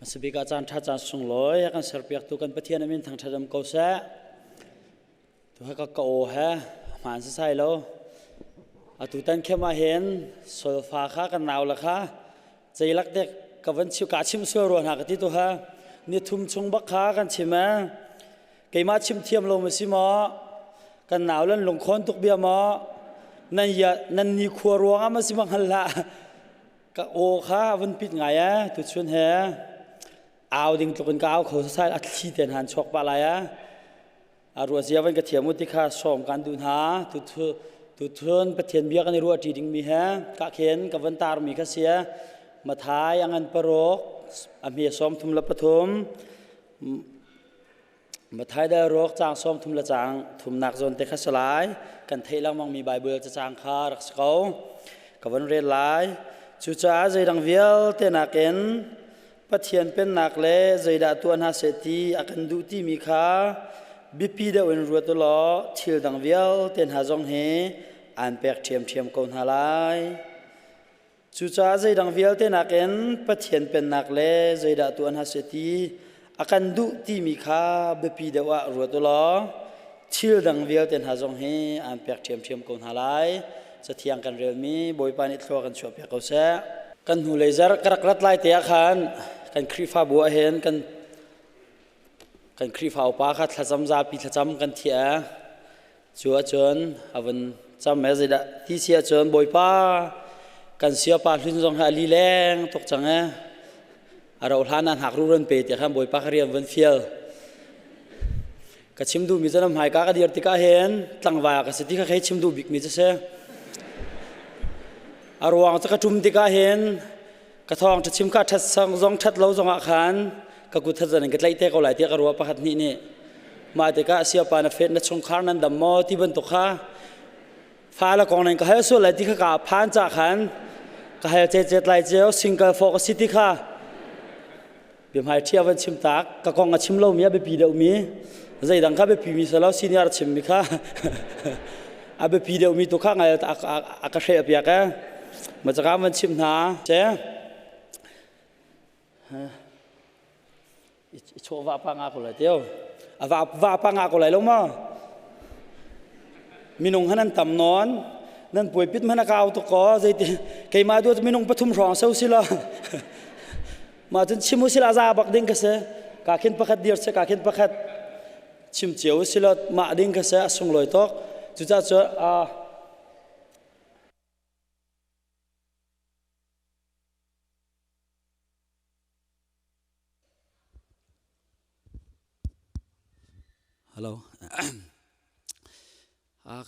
Hmasabik ah caan ṭha caan sunglawi a kan serpiaktu kan Pathian a min thangṭhat um ko seh. Tu he ka ka aw he hmaan sasai lo. Atu tan khem ah hin solfa kha kan nau la kha ceilak dek ka van chim ka chim sual rua hna ka ti tu ha ni thum chung bak kha kan chim eh. Keimah chim thiam lo ma si maw? Kan nau lan lungkhawn tuk bia maw? Nan ya nan ni khua ruang ah ma si ma hngal hlah. Ka aw kha vun pit ngai eh tuchun he au ding tluk in ka au kho sasai a thli ten han chuak pa lai eh. A ruah zia van ka thiam u ti kha sawm kan duh hna. Tuthun Pathian bia kan i ruah ṭi ding mi he ka khen ka van tar mi kha si eh. Mathai a ngan paruk a hme 33 Matthai dal ruak caang 30 le caang thumnak zawn te kha si lai. Kan theih lengmangmi Baibal cacang kha rak si ko. Ka von rel lai. Cucaah zeidang vialte nakin Pathian pennak le zeidah tuah hna seh ti a kan duh timi kha biapi deuh in ruat u law thil dang vialte hna zong hi aan pek ṭhiamṭhiam ko hna lai. Cucaah zeidang vialte nakin Pathian pennak le zeidah tuah hna seh ti a kan duh timi kha biapi deuh ah ruat u law thil dang vialte hna zong hi aan pek ṭhiamṭhiam ko hna lai. Cathiang kan relmi Bawipa nih thlua kan chuahpiak ko seh. Kan hnulei zarh ka rak rat lai te ah khan kan Khrihfabu ah hin kan kan Khrihfa upa kha thlacam zapi thlacam kan thiah. Cu ahcun a vun cam he zeidah ti si ahcun Bawipa kan siapa hlun zong hi a lileng tuk cang e a rauh hlan ah hnak ru ran pe ti khan Bawipa kha rian vun fial. Ka chim duhmi cu na hmaika ka dir tikah hin tlangval ka si ti kha khei chim duh bikmi cu si. A ruang cu ka ṭum tikah hin ka thawng ṭha chim kha ṭhat sang zong ṭhat lo zong ah khan ka kut hat zan in ka tlaih te ko lai tiah ka ruah pakhat hnih nih mah tikah siapa na fet na chungkhar nan dam maw ti bantuk kha fa le kong nan ka hal sual lai ti kha ka phan ca khan ka hal cet cet lai ceo single fo ka si ti kha biahmai ṭhia van chim tak ka kong a chim lomi a biapi deuhmi zeidang kha biapi mi selo senior chimmi kha a biapi deuhmi tu kha ngai a ka hreh piak e ma caka van chim hna che i chaw va pa nga ko lai teo a va va pa nga ko lai lo ma minung han an tam non nan puaipit man a kau tuk ko zeiti keimah du minung pathum hrawng so si lo mah cun chim u sila za bak ding ka si ka khin pakhat dir se ka khin pakhat chim cio u sila mah ding ka si a sunglawi tuk cucaah cu Hello.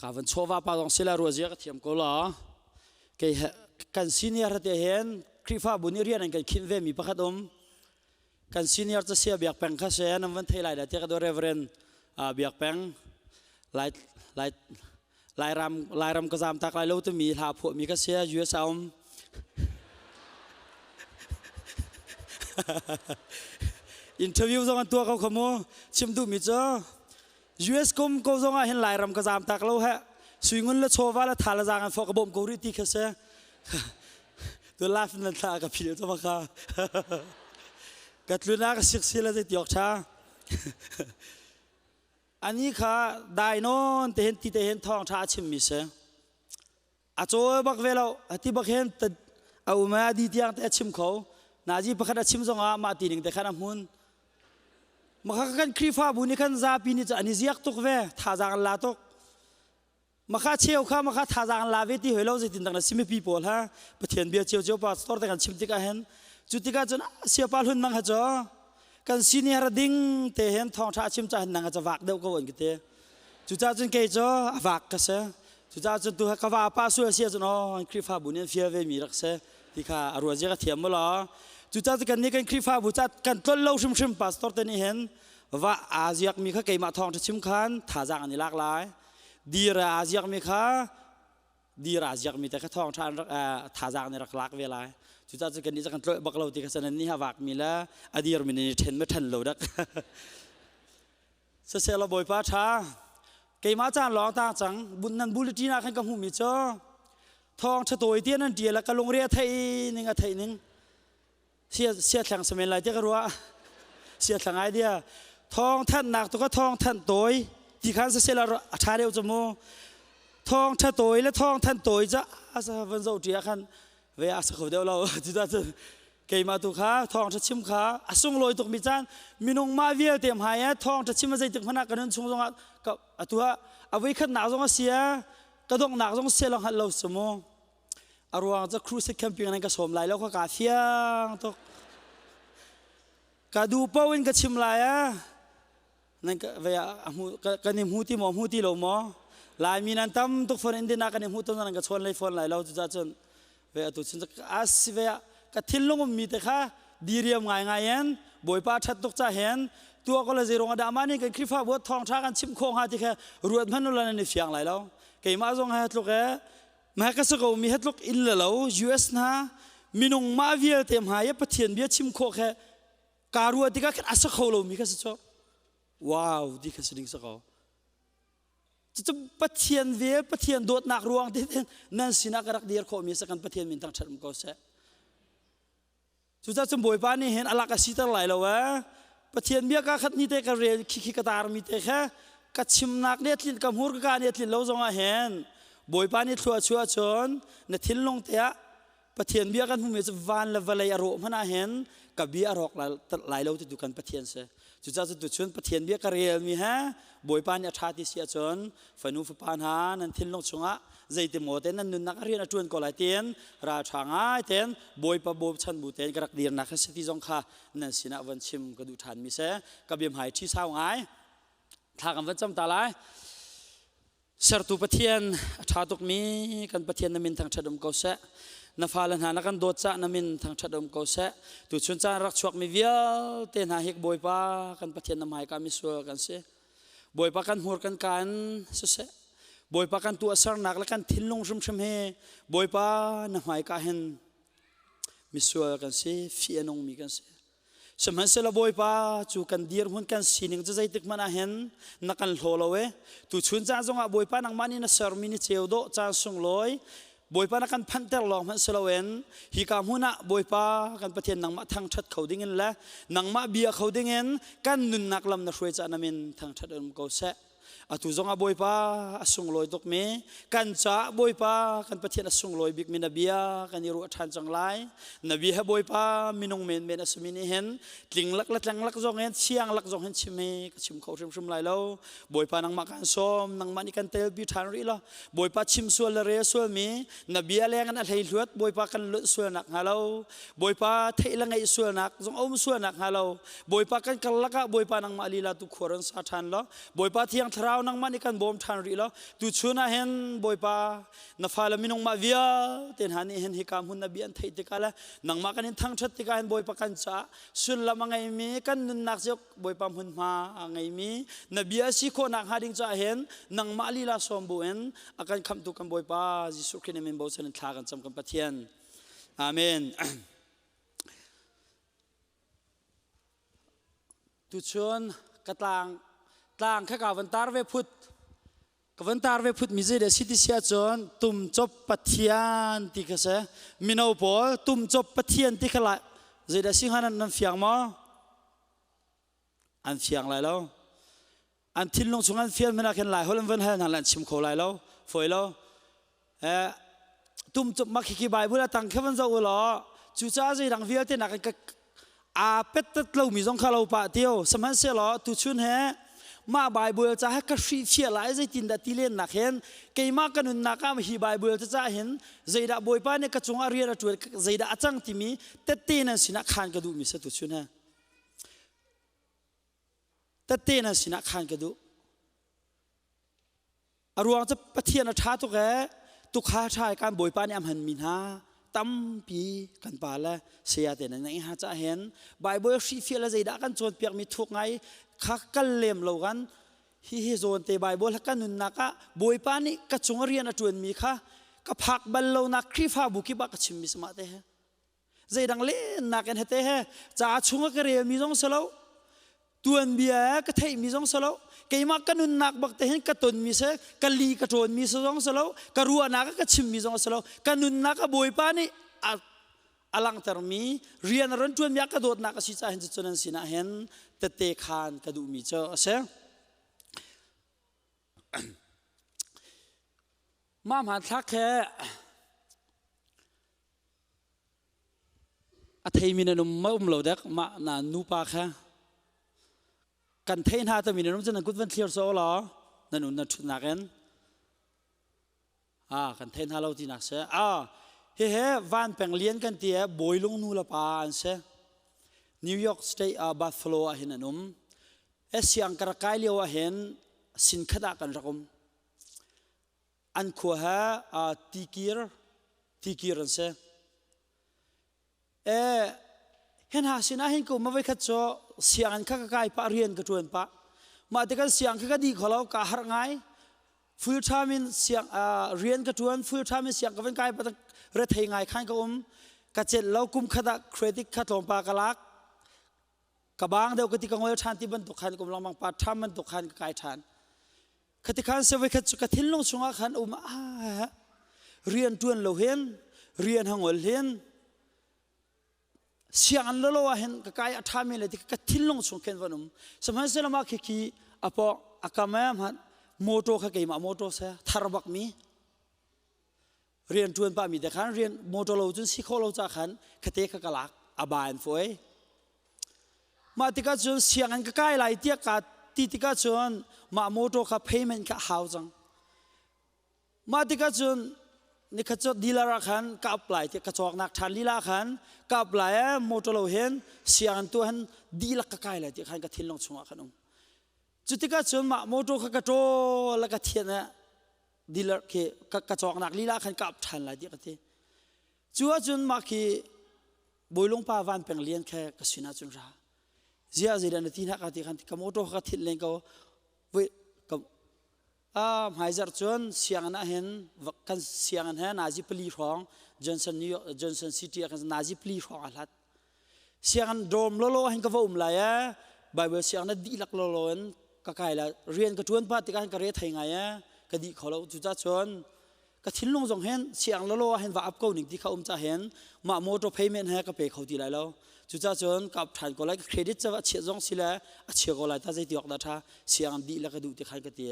Ka van chawva pa zong sila ruazia ka thiam ko la. Kei kan senior te hen Khrihfabu nih rian an kan khinh ve mi pakhat um. Kan senior ca sia biak peng kha se nan van thei lai da te ka do Reverend biak peng lai lai Lairam Lairam ka zam tak lai lo timi hla phuah mi ka sia US a um. Interview zong an tuah ko kha mu. Chim duh mi cu US kum ko zong ah hin Lairam ka zam tak lo he. Suingun le chawva le tha le zaang an fawh ka bawm ko rih ti kha si. Tu life nan thla ka phil to kha. Ka tlun ah ka sik si la zei tiok tha. Ani kha dai nawn te hin ti te hin thawng ṭha a chimmi si. A cawl bak ve lo. Ati bak hin a um a di tiang te a chim kho. Nazi pakhat a chim zongah mah ti ning te khan a hmun. Maka kan Khrihfabu nih khan zapi nih cu an i ziak tuk ve. Thazaang an la tuk. Maka cheu kha maka thazaang an la ve ti hoi lo zeitin dang na si mipi pawl ha. Pathian bia cio cio pastor te kan chim tikah hin cu tikah cun siapa hlun nang ha cu kan senior ding te hen thawngṭha a chim ca hin nang ha cu vak deuh ko an ka ti. Cucaah cun kei cu a vak ka si. Cucaah cun tu ka va pa sual si ahcun aw an Khrihfabu nih an fial ve mi rak si ti kha a ruah zia ka thiam mu law. Cucaah cun kan nih kan Khrihfabu ca kan tlolh lo hrimhrim pastor te nih hin va aa ziakmi kha keimah thawngṭha chim khan thazaang an i lak lai. Dir aa ziakmi kha dir aa ziakmi te kha thawngṭha an rak thazaang nih rak lak ve lai. Cucaah cun kan nih cu kan tlolh bak lo ti kha sanan nih a vakmi le a dirmi nih ṭhen ma ṭhen lo dak. Siseh Bawipa ṭha keimah caan lawng tang cang bun nan bulletin ah khan ka hmuhmi cu thawng ṭha tawi te nan ṭial ka lungre a theih ning a theih ning. Sia sia thlang samen lai te ka ruah. Sia thlang ai dia. Thawng thannak tu ka thawng thanh tawi ti khan sasela a tha deuh chu mu. Thawng tha tawi le thawng than tawi ca asa van zo tia khan ve a sa kho deuh lo. Cuta cun keimah tu kha thawng tha chim kha a sunglawi tuk mi caan minung mah vialte hmai ah thawng tha chim a zeitik hmanh ah ka nun chung zongah ka atu ah a voikhat nak zong a sia ka donghnak zong sia lo hngalh lo si mu. A ruang cu crusade camping nan ka sawm lai lo kha kaa fiang tuk. Ka duh paoh in ka chim lai ah nan ka ve ah kan i hmu ti maw hmu ti lo maw Laimi nan tam tuk fawn Indian ah kan i hmu tawn nan ka chawn lei fawn lai lo cucaah cun ve atu cun a si ve ah ka thinlung ummi te kha diriam ngaingai in Bawipa ṭhat tuk ca hin tuah ko le zeiruang ah dah mah nih kan Khrihfabu thawngṭha kan chim khawh hnga ti kha ruat hmanh u lan an i fiang lai lo keimah zong he tluk e Mah ka si ko mi tluk inn le lo US hna minung mah vialte hmai i Pathian bia chim khawh khe kaa ruah tikah khan a si kho lomi kha si cu wow ti kha si ding si ko cucu Pathian vel Pathian dawtnak ruang te nan sinah ka rak dir khawh mi sa kan Pathian min thangṭhat um ko seh Cucaah cun Bawipa nih hin a lak a siter lai lo ee. Pathian bia ka khat ni te ka rel khi ka tar mi te kha ka chimnak nih a tlin ka hmur ka ka nih a tlin lo zongah hin Bawipa nih thlua chuah cun na thinlung te ah Pathian bia kan hmuhmi cu van le vawlei a rawh hmanh ah hin ka bia a rawk lai lo ti tu kan Pathian si. Cucaah cu tuchun Pathian bia ka relmi he Bawipa nih a ṭha ti si ahcun fanu fapa hna nan thinlung chungah zeiti maw te nan nunnak a rian a ṭuan ko lai tiin ralṭha ngai tein Bawipa bochan bu tein ka rak dirnak kha si ti zong kha nan sinah von chim ka duh ṭhan mi si. Ka biahmai ṭhi sau ngai. Thla kan van cam ta lai. Sertu Pathian a ṭha tukmi kan Pathian na min thangṭhat um ko seh. Na fale hna na kan dawt cah na min thangṭhat um ko seh. Tuchun caan rak chuakmi vialte hna hi Bawipa kan Pathian na hmaika misual kan si. Bawipa kan hmur kan kaan siseh. Bawipa kan tuahsernak le kan thinlung hrimhrim hi Bawipa na hmaika hin misual kan si, fih a nungmi kan si. Sihmanhsehlaw Bawipa cu kan dirhmun kan sining cu zeitik hmanh ah hin na kan hlaw lo e. Tuchun caan zongah Bawipa nangmah nih na sermi ni ceu dawh caan sunglawi Bawipa na kan phanhter lawng hmanh si loin hika hmun ah Bawipa kan Pathian nangmah thangṭhat kho dingin le nangmah bia kho dingin kan nunnak lam na hruai caah na min thangṭhat um ko seh. Atu zongah Bawipa a sunglawi tukmi kan caah Bawipa kan Pathian a sunglawi bikmi na bia kan i ruah ṭhan cang lai. Na bia he Bawipa minung menmen a simi nih hin tling lak le tleng lak zong hin siang lak zong hin chim hi ka chim kho hrimhrim lai lo. Bawipa nangmah kaan sawm, nangmah nih kan telpi ṭhan rih law Bawipa chim sual le rel sualmi na bia leng in a hleihluat Bawipa kan lunh sualnak hnga lo. Bawipa theih le ngaih sualnak zong a um sualnak hnga lo. Bawipa kan karlak ah Bawipa nangmah lila tu khua ron sa ṭhan law Bawipa Thiang Thlarau nangmah nih kan bawm ṭhan rih law tuchun ah hin Bawipa na fale minung mah vialte hna nih hin hika hmun na bia an theih tikah le nangmah kan in thangṭhat tikah hin Bawipa kan caah sullam a ngeimi kan nunnak cio Bawipa hmunhma a ngeimi na bia si khawhnak hnga ding caah hin nangmah lila sawm bu in a kan khamhtu kan Bawipa Jesuh Khrih na min bochan in thla kan cam kan Pathian. Amen. Tuchun ka tlang tlang kha ka van tar ve phut ka van tar ve phut mi zei dah si ti si ahcun tumcop Pathian ti kha si mino pawl tumcop Pathian ti kha lai zei dah si hnga nan nan fiang maw an fiang lai lo an thinlung chung an fian hmanh ah khin lai holh an van hal hna an chim kho lai lo fawi lo eh tum mak khi Bible a tang kha van zoh u law cucaah zeidang vialte nak ka aa pettat lomi zong kha lo pah tio sihmanhsehlaw tuchun he mah Bible ca he ka hrihfiah lai zeitin dah ti len nak hin keimah ka nunnak ah hi Bible ca hin zeidah Bawipa nih ka cungah rian a ṭuan zeidah a cang timi tette nan sinah khan ka duhmi si tuchun he tette nan sinah khan ka duh A ruang cu Pathian a ṭha tuk ee tukha ṭha i kan Bawipa nih a hmanmi hna tampi kan pa le saya te nan ngeih ha cah hin Bible hrihfiah le zeidah kan cawnpiakmi thuk ngai kha kal lem lo kan hihi zawn te Bible kan nunnak ah Bawipa nih ka cung a rian a ṭuanmi kha ka phak bal lonak Khrihfabu kip ah ka chimmi si mah te he zeidang lennak in hete he ca chung a ka relmi zong si lo tuanbia ka theihmi zong si lo keimah ka nunnak bak te hin ka tonmi si ka li ka ṭawnmi si zong si lo ka ruahnak ka chimmi zong si lo ka nunnak a bawipa nih a a langhtermi rian a ron ṭuanmi a ka dawtnak a si caah hin cucun an sinah hin tette khaan ka duhmi cu a si. Mah hmanthlak he a theimi nan um ma um lo dek mah na nupa kha kan thei hna tami nan um cun nan kut van thlir so law nan un nan ṭhutnak in Ah, kan thei hna lo tinak si. Ah, hihi van peng lian kan ti i Bawilung nu le pa an si. New York State ah Buffalo ah hin an um. E siang ka rak kai lio ah hin sin khat ah kan rak um. An khua he uh, tikir tikir an si. E hen ha sinah hin ko ma voi khat cu sianginn kha ka kai pah rian ka ṭuan pah. Mah ti kan siang kha ka di kho lo ka harh ngai. Full time in siang rian ka ṭuan full time in siang ka van kai pah rethei ngai khan ka um. Ka celh lo kum khat ah credit kha tlawmpa ka lak. Ka bang deuh ka ti ka ngol ṭhan ti bantuk khan kum lengmang part time bantuk khan ka kai ṭhan. Khati khan se voikhat cu ka thinlung chungah khan um ah rian ṭuan lo hin rian hangol hin siang an lolo ah hin ka kai a ṭhami le ti ka thinlung chung khin van um sihmanhsehlaw mah khi khi a pawh a kam eh hmanh motor kha keimah motor se thar bak mi rian ṭuan pah mi te khan rian motor lo cun si kho lo ca khan khate kha ka lak a ba in foi Mah tikah cun sianginn ka kai lai tiah kaa ti tikah cun mah motor kha payment kha a hau cang. Mah tikah cun nikhat cu dealer ah khan ka apply tiah ka cawknak ṭhan lila khan ka apply eh motor lo hin sianginn tu han dihlak ka kai lai tiah khan ka thinlung chungah khan um. Cu tikah cun mah motor kha ka ṭawl le ka thian eh dealer khi ka cawknak lila khan ka ap ṭhan lai tiah ka ti. Cu ahcun mah khi Bawilung pa van peng lian khe ka sinah cun ra. Zia zeidah na ti hna ka ti khan ka motor ka thit len ko. Voi ka a hmaizarh cun sianginn ah hin kan sianginn he nazi pali hrawng Johnson New York Johnson City ah kan nazi pali hrawng a hlat. Sianginn dorm lolo hin ka va um lai e Bible sianginn dihlak lolo in ka kai la rian ka tuan pa tikah ka re thei ngai e ka di kho lo cucah cun ka thinlung zong hin siang lolo ah hin va ap ko ning ti kha um ca hin mah motor payment he ka pe kho ti lai lo cucah cun ka ap ṭhan ko lai ka credit ca a chiah zong si le a chia ko lai ta zei ti awk dah ṭha siang dih le ka duh ti khan ka ti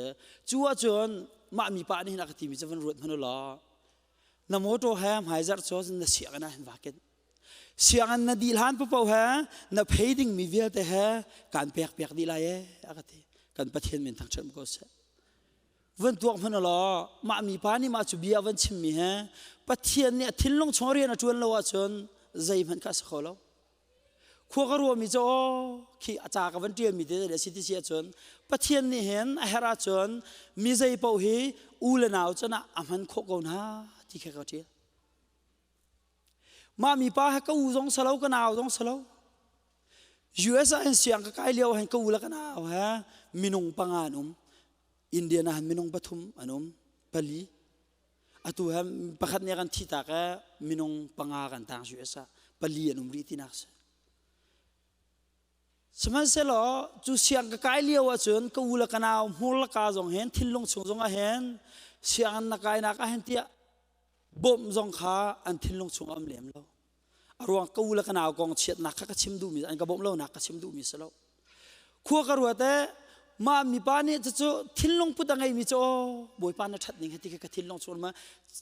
cu ahcun mah mi pa nih hin a ka timi cu van ruat hmanh law na motor he hmaizarh cu na sianginn ah hin va ken sianginn na dih hlan paoh he na phei ding mi vialte he kan pek piak dih lai e a ka ti kan Pathian min thangṭhat ko seh Van tuak hmanh law mah mipa nih mah cu bia van chimmi he Pathian nih a thinlung chung rian a ṭuan lo ahcun zeihmanh kha a si kho lo. Khua ka ruahmi cu aw khi a ca ka van ṭialmi te a si ti si ahcun Pathian nih hin a herh ahcun mi zei paoh hi u le nau can ah a hman khawh ko hna ti kha ka ṭial. Mah mipa he ka u zong si lo ka nau zong si lo. US ah hin siang ka kai lio hin ka u le ka nau he minung panga an um. Indian ah minung pathum an um pali atu he pakhat nih kan thi tak e minung panga kan tang US ah pali an um rih tinak si sihmanhsehlaw cu siang ka kai lio ahcun ka u le ka nau hmur le ka zong hin thinlung chung zong ah hin sianginn na kai nak ah hin tiah bawmh zong kha an thinlung chung am lem lo A ruang ka u le ka nau kong chiatnak kha ka chim duhmi an ka bawmh lonak ka chim duhmi si lo. Khua ka ruat e mah mipa nih cucu thinlung put a ngeimi cu aw Bawipa na ṭhat ning hati ka thinlung chung ma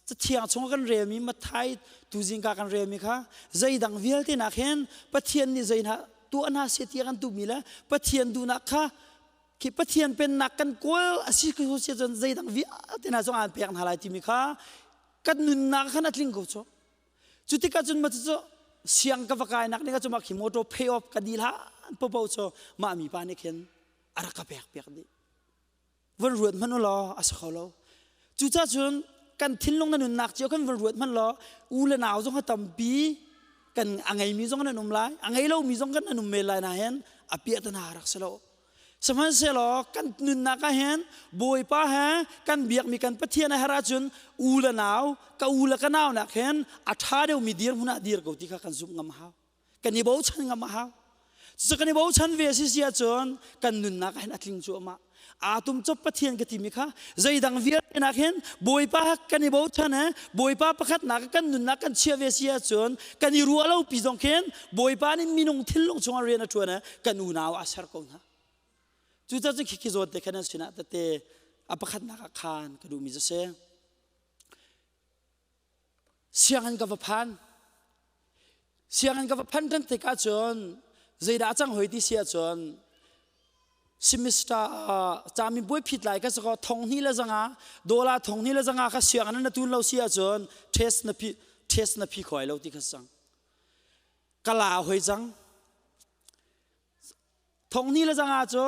cathiang chung kan relmi Mathai tuzing ka kan relmi kha zeidang vialte nak hin Pathian nih zei hna tuah hna se ti kan duhmi le Pathian duhnak kha khi Pathian pennak kan kawl a si ko si cun zeidang vialte hna zong aan pek hna lai timi kha kan nunnak khan a tling ko cu Cu tikah cun ma cu siang ka va kainak ning ah khi motor pay off ka dil han popo cu mah mi pa nih khin a rak ka pek piak dih. Van ruat hmanh u law a si kho lo. Cucaah cun kan thinlung na nunnak cio kan van ruat hmanh law u le nau zong a tampi kan a ngeimi zong nan um lai a ngei lomi zong kan nan um men lai na hin a piahtana rak si lo. Sihmanhsehlaw kan nunnak ah hin Bawipa he kan biakmi kan Pathian a herh ahcun u le nau ka u le ka nau nak hin a ṭha deuhmi dirhmun ah dir ko ti kha kan zumh ngam a hau. Kan i bochan ngam a hau. Cucu kan i bochan ve a si si ahcun kan nunnak ah hin a tling cuahmah. Aa tum cop Pathian ka timi kha zeidang vialte nak hin Bawipa kan i bochan he Bawipa pakhatnak kan nunnak kan chia ve si ahcun kan i ruah lo pi zong khin Bawipa nih minung thinlung chungah rian a ṭuan he kan unau a ser ko hna. Cucaah cun khikhi zawn te khan an sinah tete a pakhatnak ah khan ka duhmi cu si. Sianginn ka va phan. Sianginn ka va phan ṭhan tikah cun zeidah a cang hoi ti si ahcun semester camibuai phit lai ka si kaw thong hnih le zanga dollar thong hnih le zanga kha sianginn na tun lo si ahcun test na phi test na phi khoi lo ti kha sang. Ka la hoi cang. Thong hnih le zanga cu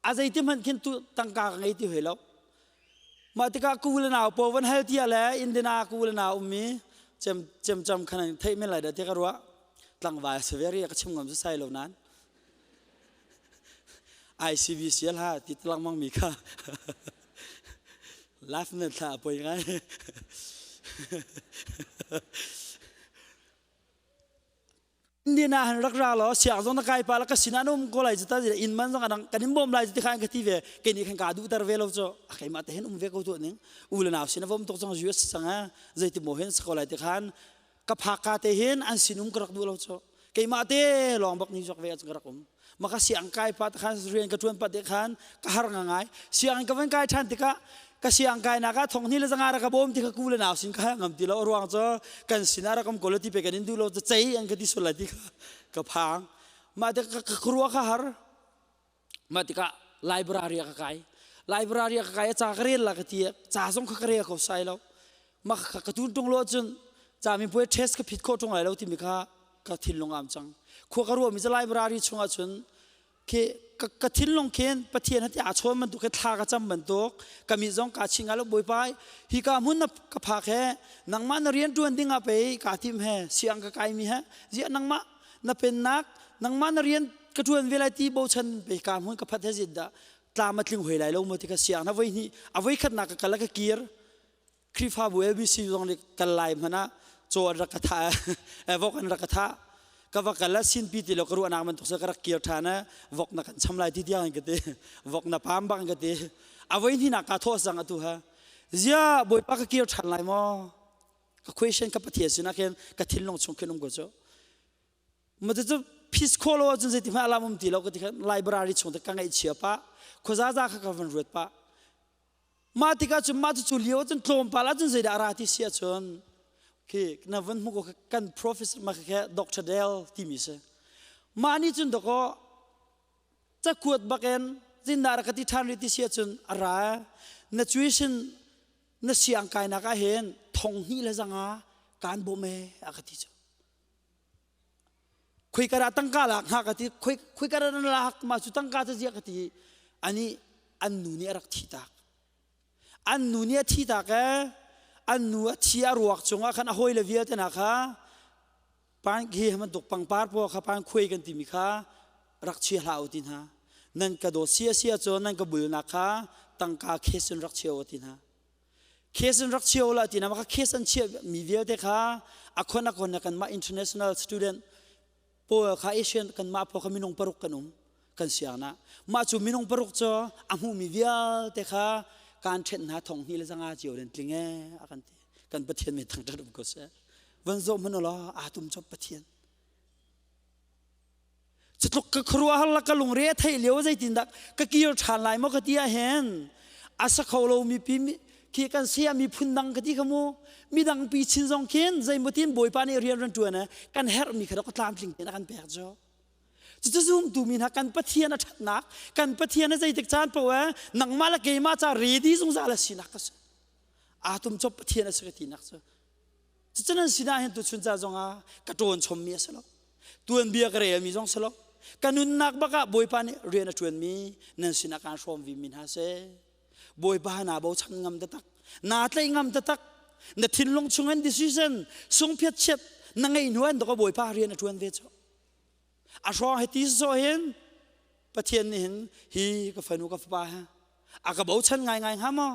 a zeiti hmanh khin tu tangka ka ngei ti hoi lo. Mah tikah ku le nau paw van hal tia le Indiana ku le nau ummi cem cem cam khan an theih men lai dah ti ka ruah. Tlangval severi ka chim ngam su sai lo nan. ICB sial ha ti tlangmang mi kha. Life nan thla poi ngai. Indian ah han rak ra law siang zong na kai pa la ka sinah na um ko lai cu ta inn man zong adang kan in bawm lai ti khan ka ti ve kei nih khan ka duh ter ve lo cu a keimah te hin um ve ko tu ning u le nau sin a vom tuk cang US sang a zeiti mo hin sako lai ti khan ka phak ka te hin an sin um ka rak duh lo cu keimah te lawng bak ni zok ve ka rak um maka siang kai pa te khan rian ka tuan pa te khan ka har nga ngai siang ka van kai than tikah ka siang kai nak ah thong ni le zanga ra ka bawm ti ka ku le nau sin kha ngam ti lo ruang cho kan sin ara kam ko ti pe kan in du lo chei an ka ti sul lai ti kha ka phang ma te ka khruwa kha har ma tikah library ka kai library ka kai cha ka rel la ka ti cha zong kha ka rel ko sai lo ma ka ka tun tung lo cun cha mi puai test ka phit kho tung lai lo ti mi kha ka thinlung am cang khua ka ruah mi cu library chungah cun khi ka thinlung khin Pathian hati aa chawn bantuk khi thla ka cam bantuk ka mi zong ka chinga lo bawipa hi ka hmun na ka phak he nangmah na rian tuan ding ah pei ka tim he siang ka kai mi he zia nangmah na pennak nangmah na rian ka tuan ve lai ti bochan pe ka hmun ka phat he zit dah tlam a tling hoi lai lo mo ti ka siang na voi ni a voi khat nak ka kal ka kir Khrihfabu LBC zong nih kal lai hmanh ah caw an rak ka thah vok an rak ka thah ka va kal ah sinpi ti lo ka ruahnak bantuk sa ka rak kir ṭhan vok na kan cham lai ti tiang in ka ti vok na pam bak in ka ti a voi hnih nak kaa thawh cang atu ha zia bawipa ka kir ṭhan lai maw ka question ka pathian sinah khin ka thinlung chung khin um ko cu ma cu phis khawh lo ahcun zeiti hmanh alam um ti lo ka ti khan library chung te ka ngaihchia pah khuazaza kha ka van ruat pah Mah tikah cun mah cu lio cun tlawmpal ahcun zeidah a ra ti si ahcun khi na van hmuh ko kan professor ma kha Dr. Dale timi si. Mah nih cun dakaw cakuat bakin zindah rak ka ti ṭhan rih ti si ahcun a ra na tuition na siang kainak ah hin thong hnih le zanga kaan bawm e a ka ti cu. Khoi kara tangka lak hnga ka ti khoi khoi kara na lak mah cu tangka cu ziah ka ti ani an nu nih a rak thi tak an nu nih a thi tak e an nu a thi a ruak cungah khan a hawi le vialte hna kha pan hi bantuk pangpar pawl kha pan khuai kan timi kha rak chia hlah u ti hna nan ka dawt sia sia cun nan ka bulnak kha tangka khes in rak chia u ti hna Case in rak chia la ti na maka case an chia mi vialte kha a khon a khon na kan mah international student pawl kha Asian kan mah pawl kha minung paruk kan um kan siang na mah cu minung paruk cu a hmu mi vialte kha kan then hna thong hni le zanga cio den tling e a kan ti kan pathian mi thang tat um ko se van zo man la a tum chop pathian Cutluk ka khuaruahhar la ka lungre a theih lio zeitindah ka kir ṭhan lai maw ka ti ah hin a sa kho lo mipi khi kan saya miphun dang ka ti kha mu midang pi chin zong khin zeimaw bawipa nih rian ran ṭuan kan herhmi kha ka tlamtling tein a kan pek cu cucu zumtu mi hna kan Pathian a ṭhatnak kan Pathian a zeitik caan paoh eh nangmah le keimah ca ready zungzal a sinak ka si aa tum cop Pathian a si ka tinak cu cucu nan sinah hin tuchun ca zongah ka ṭawn chommi a si lo tuanbia ka relmi zong si lo ka nunnak bak ah bawipa nih rian a ṭuanmi nan sinah kaan hrawm vimi hna seh bawipa naa bochan ngam taktak naa tlaih ngam taktak na thinlung chungin decision sungphiat chiat na ngeih hnu an dok bawipa rian a ṭuan ve cu a hrawng he ti so hin pathian nih hin hi ka fanu ka fapa he a ka bochan ngaingai hnga maw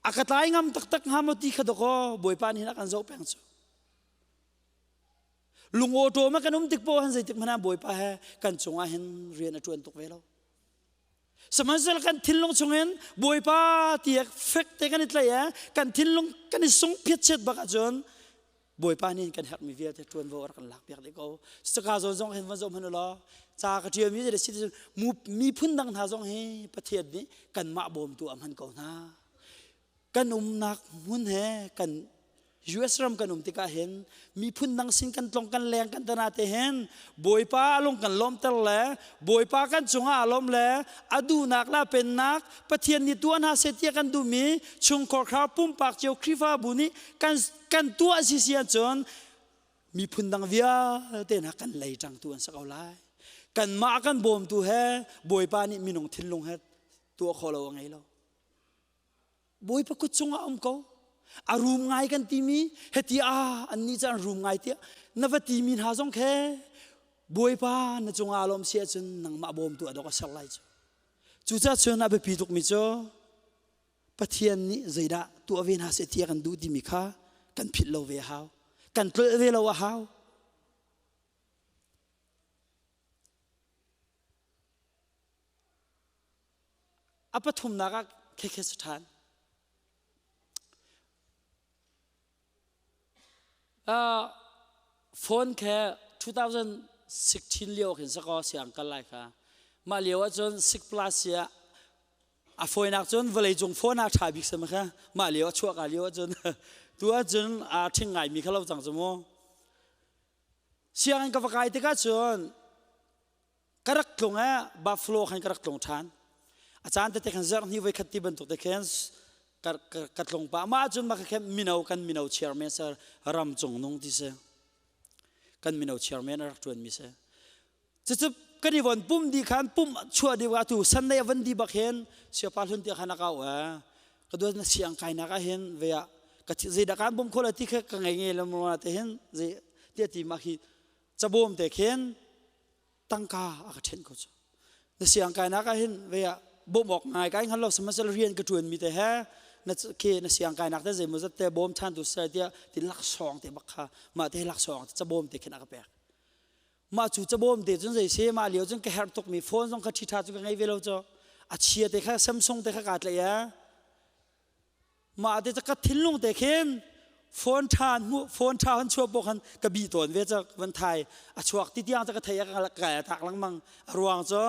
a ka tlai ngam taktak hnga maw ti kha dakaw bawipa nih hin a kan zoh peng cu. Lungawṭawm ah kan um tik poah hin zeitik hmanh ah Bawipa he kan cungah hin rian a ṭuan tuk ve lo. Sihmanhsehlaw kan thinlung chungin Bawipa ti fek te kan i tlaih i kan thinlung kan i sung phiatchiat bak ahcun Bawipa nih kan herhmi vialte ṭuanvo a rak kan lakpiak dih ko. Saka zawn zong hin van zoh hmanh u law ca ka ṭialmi zei si miphun dang hna zong hi Pathian nih kanmah bawmtu a hman ko hna. Kan umnak hmun he kan US ram kan um tikah hin miphun dang sin kan tlong kan leng kan tana te hin Bawipa lung kan lawmter le Bawipa kan cungah a lawm le a duhnak le a pennak Pathian nih tuah hna seh tiah kan duhmi chungkhar pumpak cio Khrihfabu nih kan kan tuah si si ahcun miphun dang vialte hna kan lei ṭangtu an si ko lai. Kanmah kan bawmtu he Bawipa nih minung thinlung he tuah khawh lo a ngei lo. Bawipa kut cungah um ko. A rum ngai kan timi heti ah annih cu an rum ngai tiah na va timi hna zong khe Bawipa na cungah lawm si ahcun nangmah bawmtu a dok a ser lai cu. Cucaah cun a biapi tukmi cu Pathian nih zeidah tuah ve hna seh ti a kan duh timi kha kan philh lo ve a hau. Kan tlolh ve lo a hau. A pathumnak ah khekhe si ṭhan. Phone khe 2016 lio khin sakaw siang kal lai kha. Mah lio ahcun 6 plus ah a fawinak cun vawleicung phone ah ṭha bik sam kha mah lio a chuah ka lio ahcun tu ahcun aa ṭhing ngaimi kha lo cang cu mu. Sianginn ka va kai tikah cun ka rak tlung eh Buffalo khan ka rak tlung ṭhan. A caan tete khan zarh hnih voi khat ti bantuk te khin ka tlung pah. Mah ahcun mah kha mino kan mino chairman sir ram cung nung ti si. Kan mino chairman a rak ṭuan mi si. Cucu kan i von pum di khan pum chuah dih atu Sunday a van di bak hin siapa hlun ti khan a kau eh ka duat na siang kainak ah hin ve ah ka zeidah kan bawm kho la ti kha ka ngei ngei lo ma te hin zei ti ti mah khi cabawm te khin tangka a ka ṭhenh ko cu na siang kainak ah hin ve ah bawm awk ngai kai hngal lo sihmanhsehlaw rian ka ṭuan mi te he na ke na siang kainak te zeimaw zat te bawm ṭhan tu sai tiah ti laksawng te bak kha mah te laksawng cabawm te khin a ka pek mah cu cabawm te cun zei se mah lio cun ka herh tuk mi phone zong kha ṭhiṭha cu ka ngei ve lo cu a chia te kha Samsung te kha kaa tlaih e Mah te ka thinlung te khin phone ṭha phone ṭha han chuah pawh khan ka bi tawn ve cak van thai a chuak ti tiang ka thei ka kai tak lengmang a ruang cu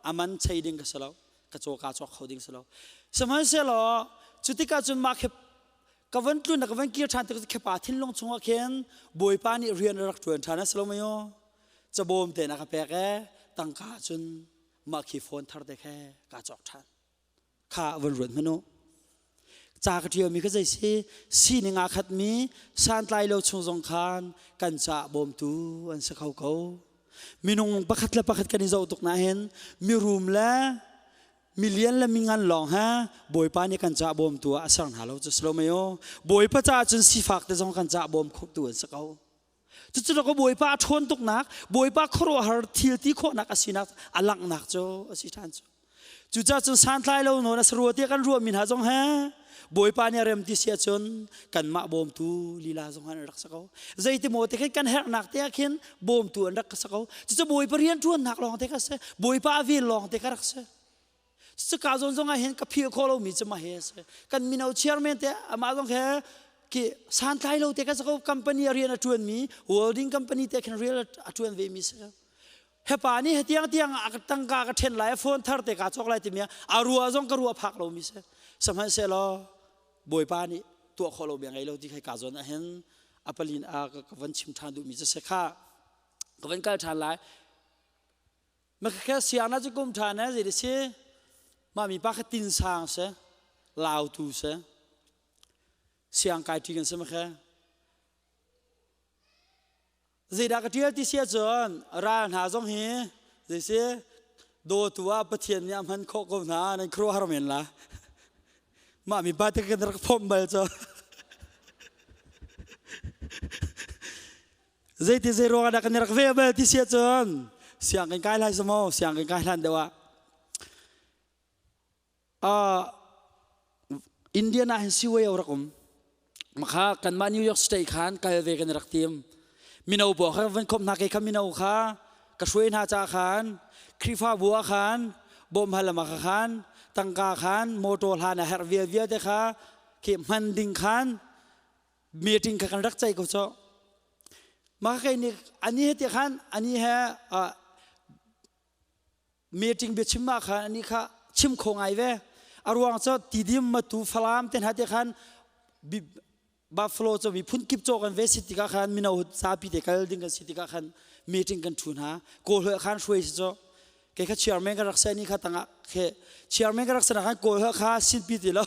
aman chei ding ka si lo ka caw ka cawk kho ding si lo sihmanhsehlaw cu tikah cun mah khi ka van tlun ka van kir ṭhan tik khepa thinlung chungah khin bawipa nih rian a rak ṭuan ṭhan a si lo mei cabawm te na ka pek e tangka cun mah khi phone thar te khe ka cawk ṭhan kha van ruat hmanh u. Ca ka ṭialmi kha zei si? Sining aa khatmi santlai lo chung zong khan kan caah bawmtu an si kho ko. Minung pakhat le pakhat kan i zoh tuk nain mirum le milian le mingan lawng he Bawipa nih kan caah bawmtu ah a ser hna lo cu si lo mei aw. Bawipa caah cun sifak te zong kan caah bawm khotu an si ko. Cucu ka Bawipa a ṭhawn tuknak, Bawipa khuaruahhar thil ti khawhnak a sinak a langhnak cu a si ṭhan cu. Cucaah cun santlai lo nawn a sarua tiah kan ruahmi hna zong he Bawipa nih a rem ti si ahcun kanmah bawmtu lila zong an rak si ko. Zeiti maw te khin kan herhnak te ah khin bawmtu an rak si ko. Cucu Bawipa rianṭuannak lawng te kha si. Bawipa a vel lawng te kha rak si. Cuka zawn zong ah hin ka philh khawh lomi cu mah hi a si. Kan mino chairman te amah zong he ki santlai lo te ka ko company a rian a ṭuanmi welding company te khin rian a ṭuan ve mi si. Hepa nih hetiang tiang a tangka ka ṭhen lai a phone thar te ka cawk lai timi a rua zong ka rua phak lomi si. Sihmanhsehlaw Bawipa nih tuah khawh lo bia ngei lo ti khai ka zawn ah hin a palin a ka van chim ṭhan duhmi cu si kha ka van kal ṭhan lai. Makhakhe siangna cu kum ṭhan eh zei si mah mi pa kha tin sang si lautu si siang kai ṭi kan si makhe zeidah ka ṭial ti si ahcun ral hna zong hi zei si dawtu ah Pathian nih a hman khawh ko hna nan khuaruahhar men la mah mi pa te kan rak phomh bal cu Zeiti zei ruangah dah kan i rak ve bal ti si ahcun sianginn kai lai maw sianginn kai hlan deuh ah Indian ah hin siway rak um makha kanmah New York State khan kal ve kan rak tim. Mino pawl kha van khawmh hna, kei kha mino kha ka hruai hna ca khan Khrihfabu ah khan bawmhal lam ah khan tangka khan motor hlan a herh vial vialte kha khi hman ding khan meeting kha kan rak ceih ko cu. Mah kei nih ani he ti khan ani he meeting biachim ah khan ani kha chim kho ngai ve. A ruang cu Tidim, Matu, Falam te hna te khan Buffalo cu miphun kip caw kan ve si tikah khan mino zapi te kal ding kan si tikah khan meeting kan ṭhu hna. Kawl holh khan hruai si cu. Kei kha chairman ka rak si ni kha tangah khe chairman ka rak si khan kawl holh kha sinpi ti lo.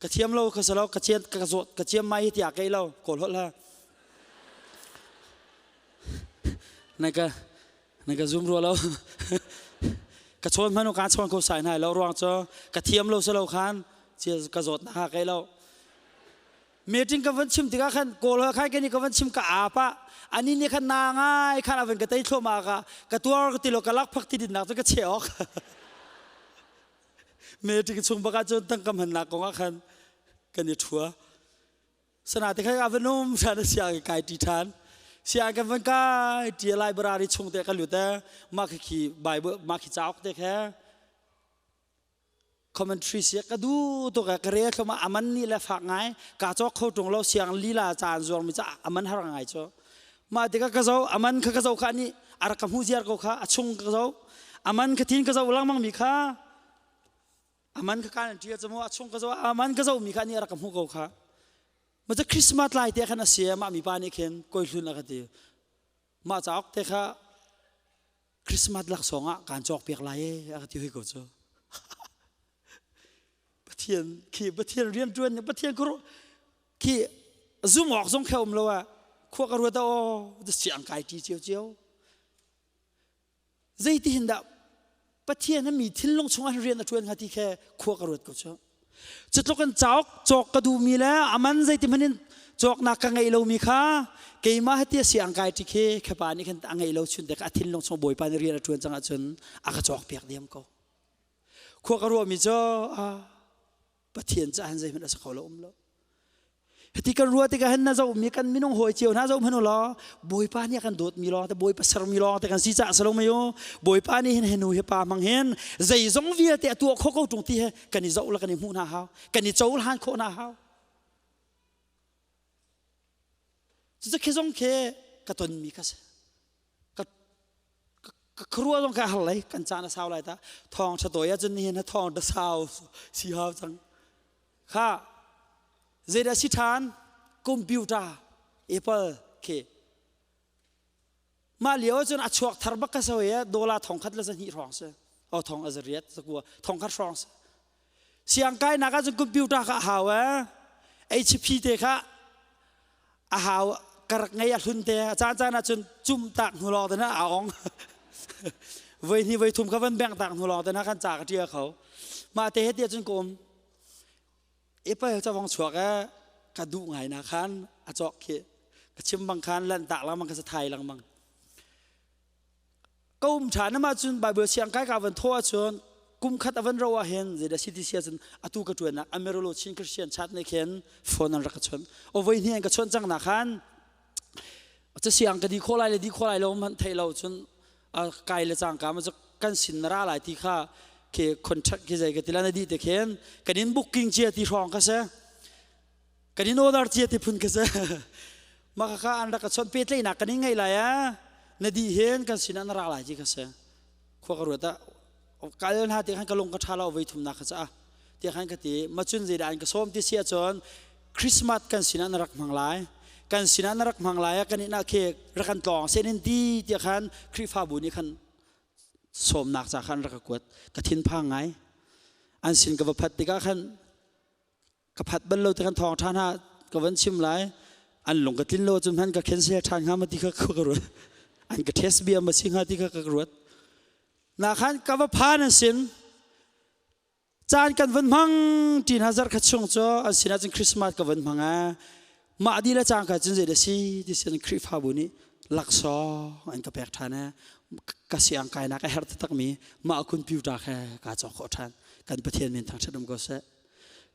Ka thiam lo ka salo ka cian ka zawt ka ciam mai tiah kei lo kawl holh ha. Na ka na ka zum rua lo. Ka chawn hmanu ka chawn ko sai nai lo ruang cu ka thiam lo salo khan ka zawt na ha kai lo. Meeting ka van chim tikah khan kawl ha khai kani ka van chim ka apa ani ni khan na ngai khan avan ka tei thloma ka ka tuar ka ti lo ka lak phak ti din nak cu ka che ok. Meeting chung bak ah cun tangka hmannak kong ah khan kan i ṭhua. Sana te kha a van um ṭhan a sia kai ṭi ṭhan. Sia kan van kai ṭi library chung te ka lut e mah khi khi Bible mah khi cauk te khe commentary sia ka du tuk ka re thloma aman ni le fak ngai ka cawk kho ṭung lo siang lila caan zuar mi ca aman har ngai cho mah tikah ka zo aman kha ka zo kha nih a rak ka hmu ziar ko kha a chung ka zo aman ka thin ka zo lengmang mi kha aman ka kan ṭial cu mu a chung ka zo aman ka zo mi kha nih a rak ka hmu ko kha ma ca Christmas lai te khan a si mah mi pa nih khin koi hlun a ka ti mah cauk te kha Christmas laksawng ah kaan cawk piak lai e a ka ti hoi ko cu. Pathian khi Pathian rian ṭuan Pathian khi zum awk zong khe um lo ah khua ka ruat aw siang kai ṭi cio cio. Zeiti hin dah Pathian mi thinlung chungah rian a ṭuan hnga ti khe khua ka ruat ko cu. Cutluk in cauk cawk ka duhmi le aman zeiti hmanh in cawknak ka ngeih lomi kha keimah hati a siang kai ṭi khi khepa nih khan a ngeih lo chun te kha a thinlung chung Bawipa nih rian a ṭuan cang ahcun a ka cawk piak diam ko. Khua ka ruahmi cu Pathian caah hin zeihmanh a si kho lo um lo. Hiti kan ruah tikah hin na zohmi kan minung hawi cio hna zoh hmanh u law Bawipa nih a kan dawtmi lawng te Bawipa sermi lawng te kan si caah si lo mei u Bawipa nih hin henu hi pa hmang hin zeizong vialte a tuah khawh ko ṭung ti he kan i zoh le kan i hmuh hna hau kan i cohlan khawh hna hau. Cucu khi zong khi ka tonmi kha si. Ka ka ruah zong ka har lei kan caan a sau lai ta thawng ṭha tawi ahcun nihin ha thawng ṭha sau si hau cang. Kha zeidah si ṭhan computer Apple khi mah lio ahcun a chuak thar bak ka so i dollar 1000 le 200 hrawng si o thong a zariat zakua 1000 hrawng si. Siang kainak ahcun computer kha a hau e HP te kha a hau ka rak ngei a hlun te a caan caan ahcun cum tak hnu lawng te na a ong voi hnih voi thum kha van bengh tak hnu lawng te na kan ca ka ṭia kho. Mah te he ti ahcun ka um Apple cawang chuak e ka duh ngai na khan a cawk khi ka chim bang khan lan tak lengmang ka thai lengmang ka um ṭhan ama cun Bible siang kai ka van thaw ahcun kum khat a van ro ah hin zeidah si ti sia cun atu ka ṭuannak Amarillo Chin Christian Church nih khin phone an rak ka chawnh o voi hnih an ka chawnh cang na khan ca siang ka di khawh lai le di khawh lai lo hmanh theih lo cun kai le cangka ma kan sin na ra lai ti kha ke contract khi zei ka ti la na di te khin kan in booking cia ti hrawng ka se kan in order cia ti phun ka se ma ka an rak ka chon pe tleinak kan in ngei lai a na di hin kan sin na ra lai ti ka se khua ka ruat a kal hna te khan ka lung ka tha lo voi thum na ka cha ti khan ka ti ma chun zei da an ka som ti sia chon Christmas kan sinah na rak hmang lai kan sinah na rak hmang lai ah kan inn ah khi rak kan tlawng sen in ti tiah khan Khrihfabu nih khan sawmnak ca khan rak ka kuat. Ka thinphang ngai. An sin ka va phat tikah khan ka phat bal lo ti khan thawng ṭha hna ka van chim lai. An lung ka tlin lo cun hman ka cancel ṭhan hnga ma ti kha ka ruat. An ka test bia ma si hnga ti kha ka ruat. Na khan ka va phan an sin. Caan kan van hmang ṭi hna zarh khat chung cu an sinah cun Christmas ka van hmang a mah dih le cangka cun zei dah si ti sin Khrihfabu nih laksawng an ka pek ṭhan a ka siang kainak a herh taktakmi mah computer kha kaa cawk khawh ṭhan. Kan Pathian min thangṭhat um ko seh.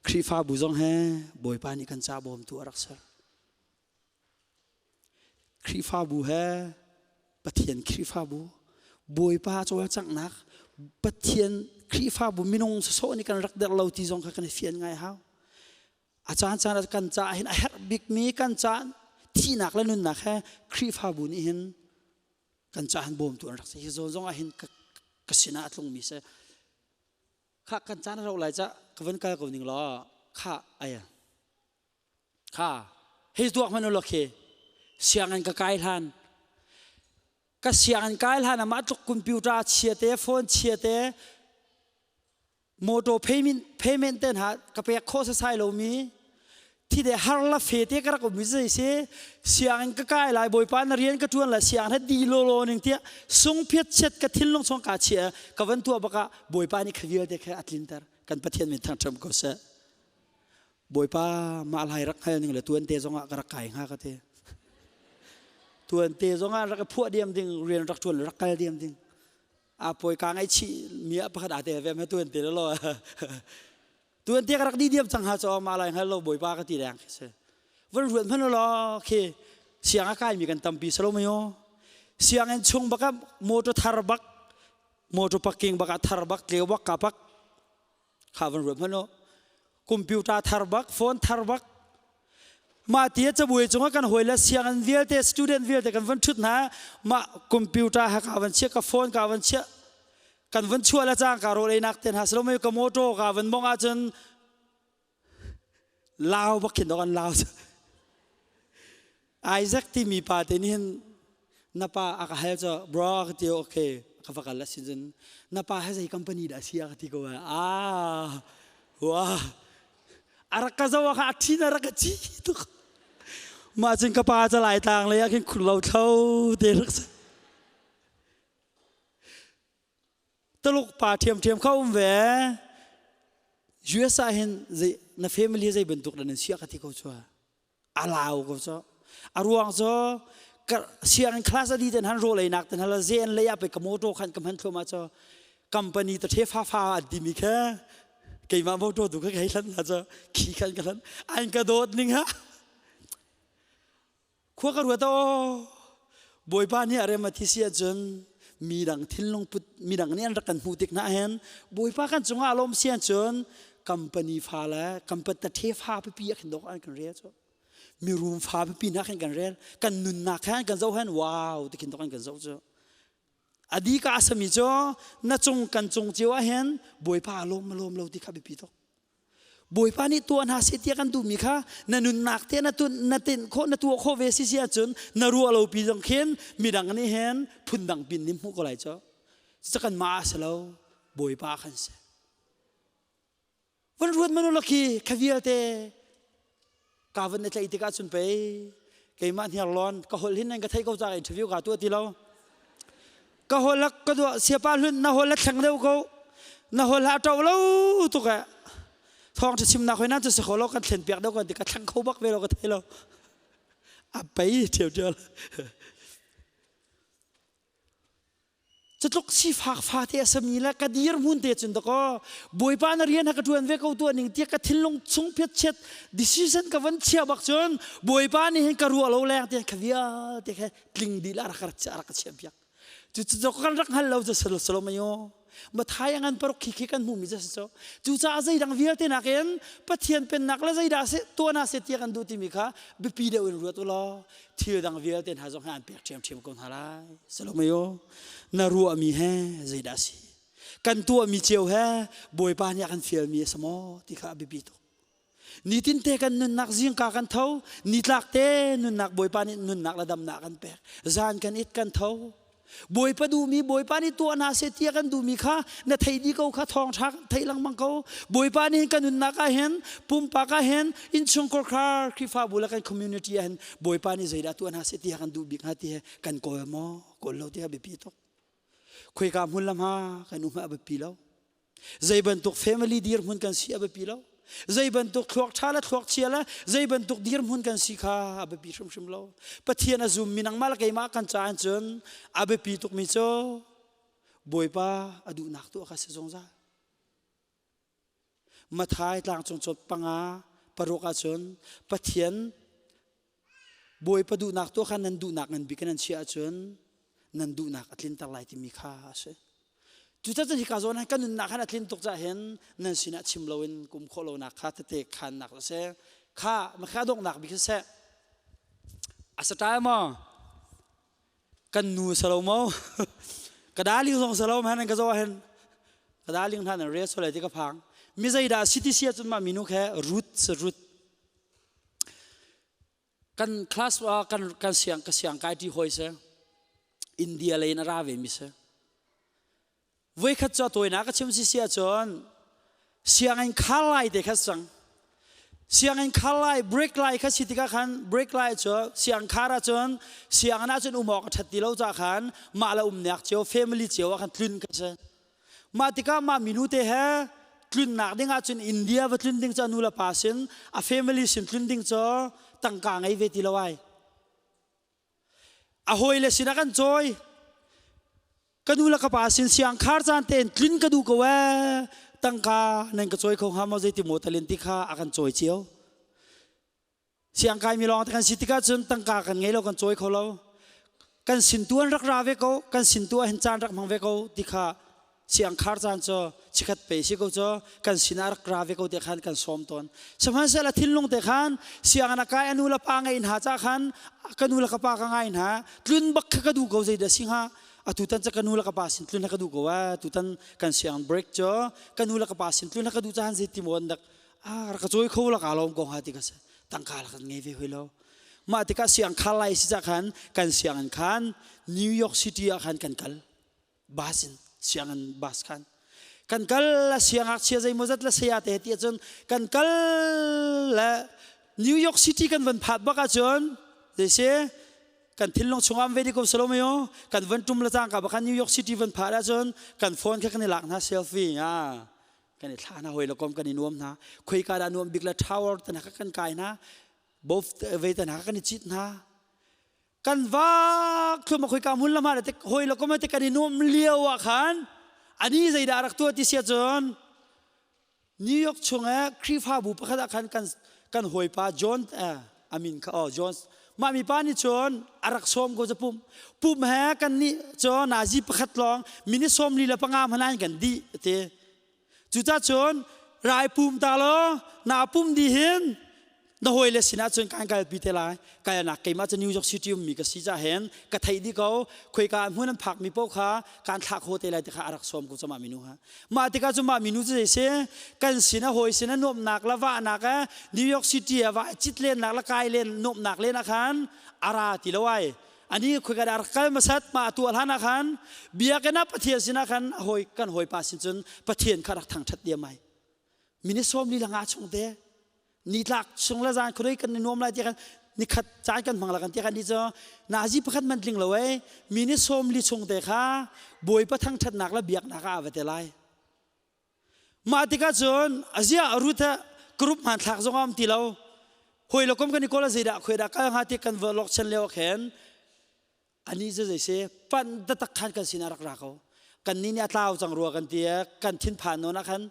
Khrihfabu zong he Bawipa nih kan ca bawmtu a rak ser. Khrihfabu he Pathian Khrihfabu Bawipa cawlcanghnak Pathian Khrihfabu minung sawsawh nih kan rak derh lo ti zong kha kan i fian ngai hau. A caan caan ah kan caah hin a herh bikmi kan caan thihnak le nunnak he Khrihfabu nih hin kan caah hin bawmtu an rak si. Hi zawn zong ah hin ka sinah a tlungmi si. Kha kan caan a rauh lai cah ka van kal ko ning law kha ai Kha hei tuak hmanh u law khi sianginn ka kai hlan ka sianginn kai hlan ah mah tluk computer chia te phone chia te motor payment payment ten ha ka pek khawh sasai lomi thi de har la fe te ka rak um zei si sianginn ka kai lai bawipa na rian ka tuan la siang ha di lo lo ning tia sung phiat chet ka thinlung chung ka chia ka van tua baka bawipa nih kha vialte kha atlinter kan pathian min thangtham ko seh Bawipa mah lai rak hngal ning le tuan te zongah ka rak kai hnga ka ti. Tuan te zongah rak i phuah diam ding rian rak ṭuan rak kal diam ding. A pawi ka ngaihchih mi ah pakhat aa tel ve ma tuan te lo. Tuan te ka rak di diam cang ha cho mah lai hngal lo Bawipa ka ti leng khi si. Van ruat hmanh law khi siang a kai mi kan tampi salo mayo. Sianginn chung bak ah motor thar bak motor parking bak ah thar bak tleu bak ka pak Kha van ruat hmanh u. Computer thar bak, phone thar bak. Mah ti cabuai cungah kan hawi le sianginn vialte, student vialte kan van ṭhut hna. Mah computer ha ka van chiah, ka phone ka van chiah. Kan van chuah le cangka rawl einak te hna silo ka motor ka van mong ahcun lau bak khin dok an lau. Isaac timi pa te nih hin na pa a ka hal cu bro ka ti okay ka va kal a sin cun na pa he zei company dah si a ka ti ko ah wah a rak ka zo kha a thin a rak ka ci tuk mah cun ka pa ca lai tlang lei ah khin khur lo thlo te rak si Taluk pa ṭhiamṭhiam kha um ve. US ah hin zei na family zei bantuk dah nan sia ka ti ko cu a lau ko cu a ruang cu sianginn class a di ten han rawl einak ten hala zen lei ah pe ka motor khan ka hman thluahmah cu company ta the fa fa an timi kha keimah motor tu kha hei hlan la cu khi khan ka hlan an ka dawt ning ha Khua ka ruat aw Bawipa nih a rem a thi si ahcun midang thinlung put midang nih an rak kan hmuh tik hna hin Bawipa kan cungah a lawm si ahcun company fa le company the fa pipi ah khin dawk an kan rel cu mirum fa pipi hna khin kan rel kan nunnak khan kan zoh hen wow ti khin dawk an kan zoh cu adi ka asami cu na cung kan cung cio ah hin Bawipa a lawm a lawm lo ti kha biapi tuk Bawipa nih tuah hna seh tiah kan duhmi kha na nunnak te na tun na tinh khawh na tuah khawh ve si si ahcun na ruah lo pi zong khin midang nih hin phundang pin nih hmuh ko lai cu cu kan mah a si lo Bawipa kan si van ruat manu lakhi kha vialte ka van na tlaih tikah cun pei keimah hniarlawn ka holh hin nan ka thei ko ca interview ka tuah ti lo ka holh ka duah siapa hlun na holh thleng deuh ko na holh a ṭo lo tuk eh thawng ṭha chimnak hoi nan cu si kho lo kan thlen piak deuh kan ti ka thleng kho bak ve lo ka thei lo a pei ṭhiau ṭhiau Cutluk sifak fate a sami le ka dirhmun te cun dakaw Bawipa na rian ha ka ṭuan ve ko tuah ning tiah ka thinlung chung phiatchiat decision ka van chia bak cun Bawipa nih hin ka ruah lo leng tiah ka vialte kha tling dih la rak rak ka chiah piak. Cu kan rak hngal lo cu salo mayo. Mathai a ngan paruk khi khi kan hmuhmi cu si cu. Cucaah zeidang vialte nakin Pathian pennak le zeidah seh tuah na seh tiah kan duh timi kha biapi deuh in ruat u law thil dang vialte hna zong hi an pek ṭhiamṭhiam ko hna lai. Salomayo, na ruahmi he zeidah si? Kan tuahmi cio he Bawipa nih a kan fialmi a si maw ti kha a biapi tuk. Nitin te kan nunnak zingka kan tho, nitlak te nunnak Bawipa nih nunnak le damnak kan pek. Zan kan it kan tho. Bawipa duhmi Bawipa nih tuah hna seh tiah kan duhmi kha na thei dih ko kha thawngṭha kan theih lengmang ko. Bawipa nih kan nunnak ah hin pumpak ah hin innchungkhar khar Khrihfabu le kan community ah hin Bawipa nih zeidah tuah hna seh tiah kan duh bik hnga ti he kan kawl maw kawl lo ti a biapi tuk. Khoika hmun lam ha kan um a biapi lo. Zei bantuk family dirhmun kan si a biapi lo. Zei bantuk thluak ṭha le thluak chia le zei bantuk dirhmun kan si kha a biapi hrimhrim lo. Pathian a zummi nangmah le keimah kan caah cun a biapi tukmi cu Bawipa a duhnak tuah kha si zungzal. Mathai tlangcung cawt panga paruk ahcun Pathian. Bawipa duhnak tuah kha nan duhnak ngan bik in nan chiah ahcun nan duhnak a tlinter lai timi kha a si. Cucaah hika zawn kan nunnak khan a tlin tuk cah hin nan sinah chim loin kum khawh lonak kha tete khannak a si. Kha makha donghnak bik siseh a sa ṭai maw? Kan nu salo mo ka darling zong salo man ka zo hin ka darling hna nan re sole ti ka phang mi zeidah city sia cun ma minu khe root se root kan class kan kan siang ka siang kai ti hoi se India lei in a ra ve mi se Voikhat cu a tawinak ka chim si si ahcun sianginn khar lai te kha cang. Sianginn khar lai break lai kha si tikah khan break lai cu siang khar ahcun sianginn ahcun um awk a ṭhat ti lo caah khan mah le umnak cio family cio ah khan tlun kha si. Mah tikah mah minu te he tlunnak ding ahcun India va tlun ding cu a nu le pa sin a family sin tlun ding cu tangka ngei ve ti lo ai. A hawile sinah kan cawi. Ka nu le ka pa sin siang khar caan tein tlun ka duh ko ee. Tangka nan ka cawi kho hnga maw zeiti maw talin ti kha a kan cawi cio. Siang kai mi lawng te kan si tikah cun tangka kan ngei lo kan cawi kho lo. Kan sin tu an rak ra ve ko, kan sin tu ah hin caan rak hmang ve ko ti kha Siangkhar caan cu chikhat pe si ko cu kan sinah rak ra ve ko te khan kan sawm tawn. Sihmanhsehlaw thinlung te khan sianginn a kai a nu le pa ngei hna ca khan ka nu le ka pa ka ngai hna tlun bak kha ka duh ko zeidah si hnga atutan cu ka nu le ka pa sin tlun ka duh ko a tutan kan sianginn break cu ka nu le ka pa sin tlun ka duh caan zei ti maw an dak a rak ka cawi kho la ka lawm ko hnga ti ka si tangka la kan ngei ve hoi lo mah tikah siangkhar lai si ca khan kan sianginn khan New York City ah khan kan kal bus in sianginn bus khan kan kal la siangngakchia zeimawzat la saya te ti ahcun kan kal le New York City kan van phat bak ahcun zeisi kan thinlung chungah ve ko salo mayo kan van tum la cangka bakhan New York City van phat ahcun kan phone kha kan i lak hna selfie a kan i thla hna hoi la kom kan i nuam hna khoika dah nuam bik la tower tan ka kan kai hna both ve tan ka kan i chit hna Kan vak thlum a khoika hmun lam ah te hoi le kom te kan i nuam lio ah khan ani zeidah rak tuah ti sia cun New York chung ah Khrihfabu pakhat ah khan kan kan hawipa John amin kha oh John mah mi pa nih cun a rak sawm ko pum pum he kan nih cu nazi pakhat lawng minute 45 hmanh an kan dih ti Cucah cun rai pum ta law na pum dih hin na hawile sinah cun kan kalpi te lai. Kalnak keimah cu New York City ummi ka si cah hin ka theih dih ko. Khoika hmun an phakmi paoh kha kan thlah kho te lai ti kha a rak sawm ko cu mah minu ha. Mah tikah cu mah minu cu zei si kan sin a hawi sin a nuamhnak le vahnak eh New York City ah vah cit lennak le kai len nuamhnak len ah khan a ra ti lo ai. Ani khoika dah rak kal hmasat mah tuah hlan ah khan biakinn ah Pathian sinah khan hawi kan hawipa sin cun Pathian kha rak thangṭhat diam ai. Minute 42 chung te nitlak chung le zan khuadei kan i nuam lai ti khan nikhat caan kan hmang la kan ti khan ni cu nazi pakhat man tling lo ei minute 40 chung te kha Bawipa thangṭhatnak le biaknak ah a va te lai. Mah tikah cun aziah Ruth group hmanthlak zong a um ti lo. Hawi le kom kan i kawl ah zeidah khuai dah kal hnga ti kan va lok chen lio khin ani cu zei si pan taktak khan kan sinah rak ra ko. Kan ni nih a tlau cang rua kan ti kan thinphan nawn ah khan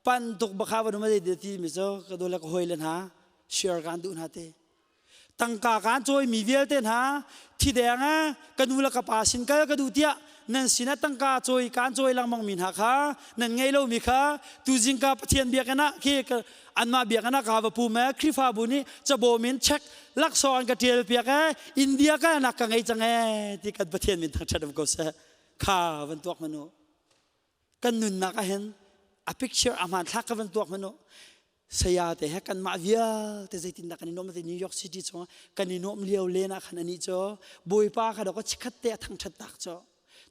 pan tuk bakha van um zei ti mi cu ka dawt le ka hawi le hna share kan duh hna te. Tangka kaan cawimi vialte hna thideng eh ka nu le ka pa sin kal ka duh tiah nan sinah tangka cawi kaan cawi lengmang mi hna kha nan ngei lomi kha tuzing ka Pathian biakinn ah khi anmah biakinn ah ka va pum eh Khrihfabu nih cabawm in check laksawng an ka ṭial piak eh India kalnak ka ngei cang eh ti kan Pathian min thangṭhat um ko seh kha van tuak hmanh u kan nunnak ah hin a picture a hmanthlak ka van tuak hmanh u saya te he kanmah vialte zeitindah kan i nuam te New York City chungah kan i nuam lio len ah khan anih cu Bawipa kha dok chikhat te a thangṭhat tak cu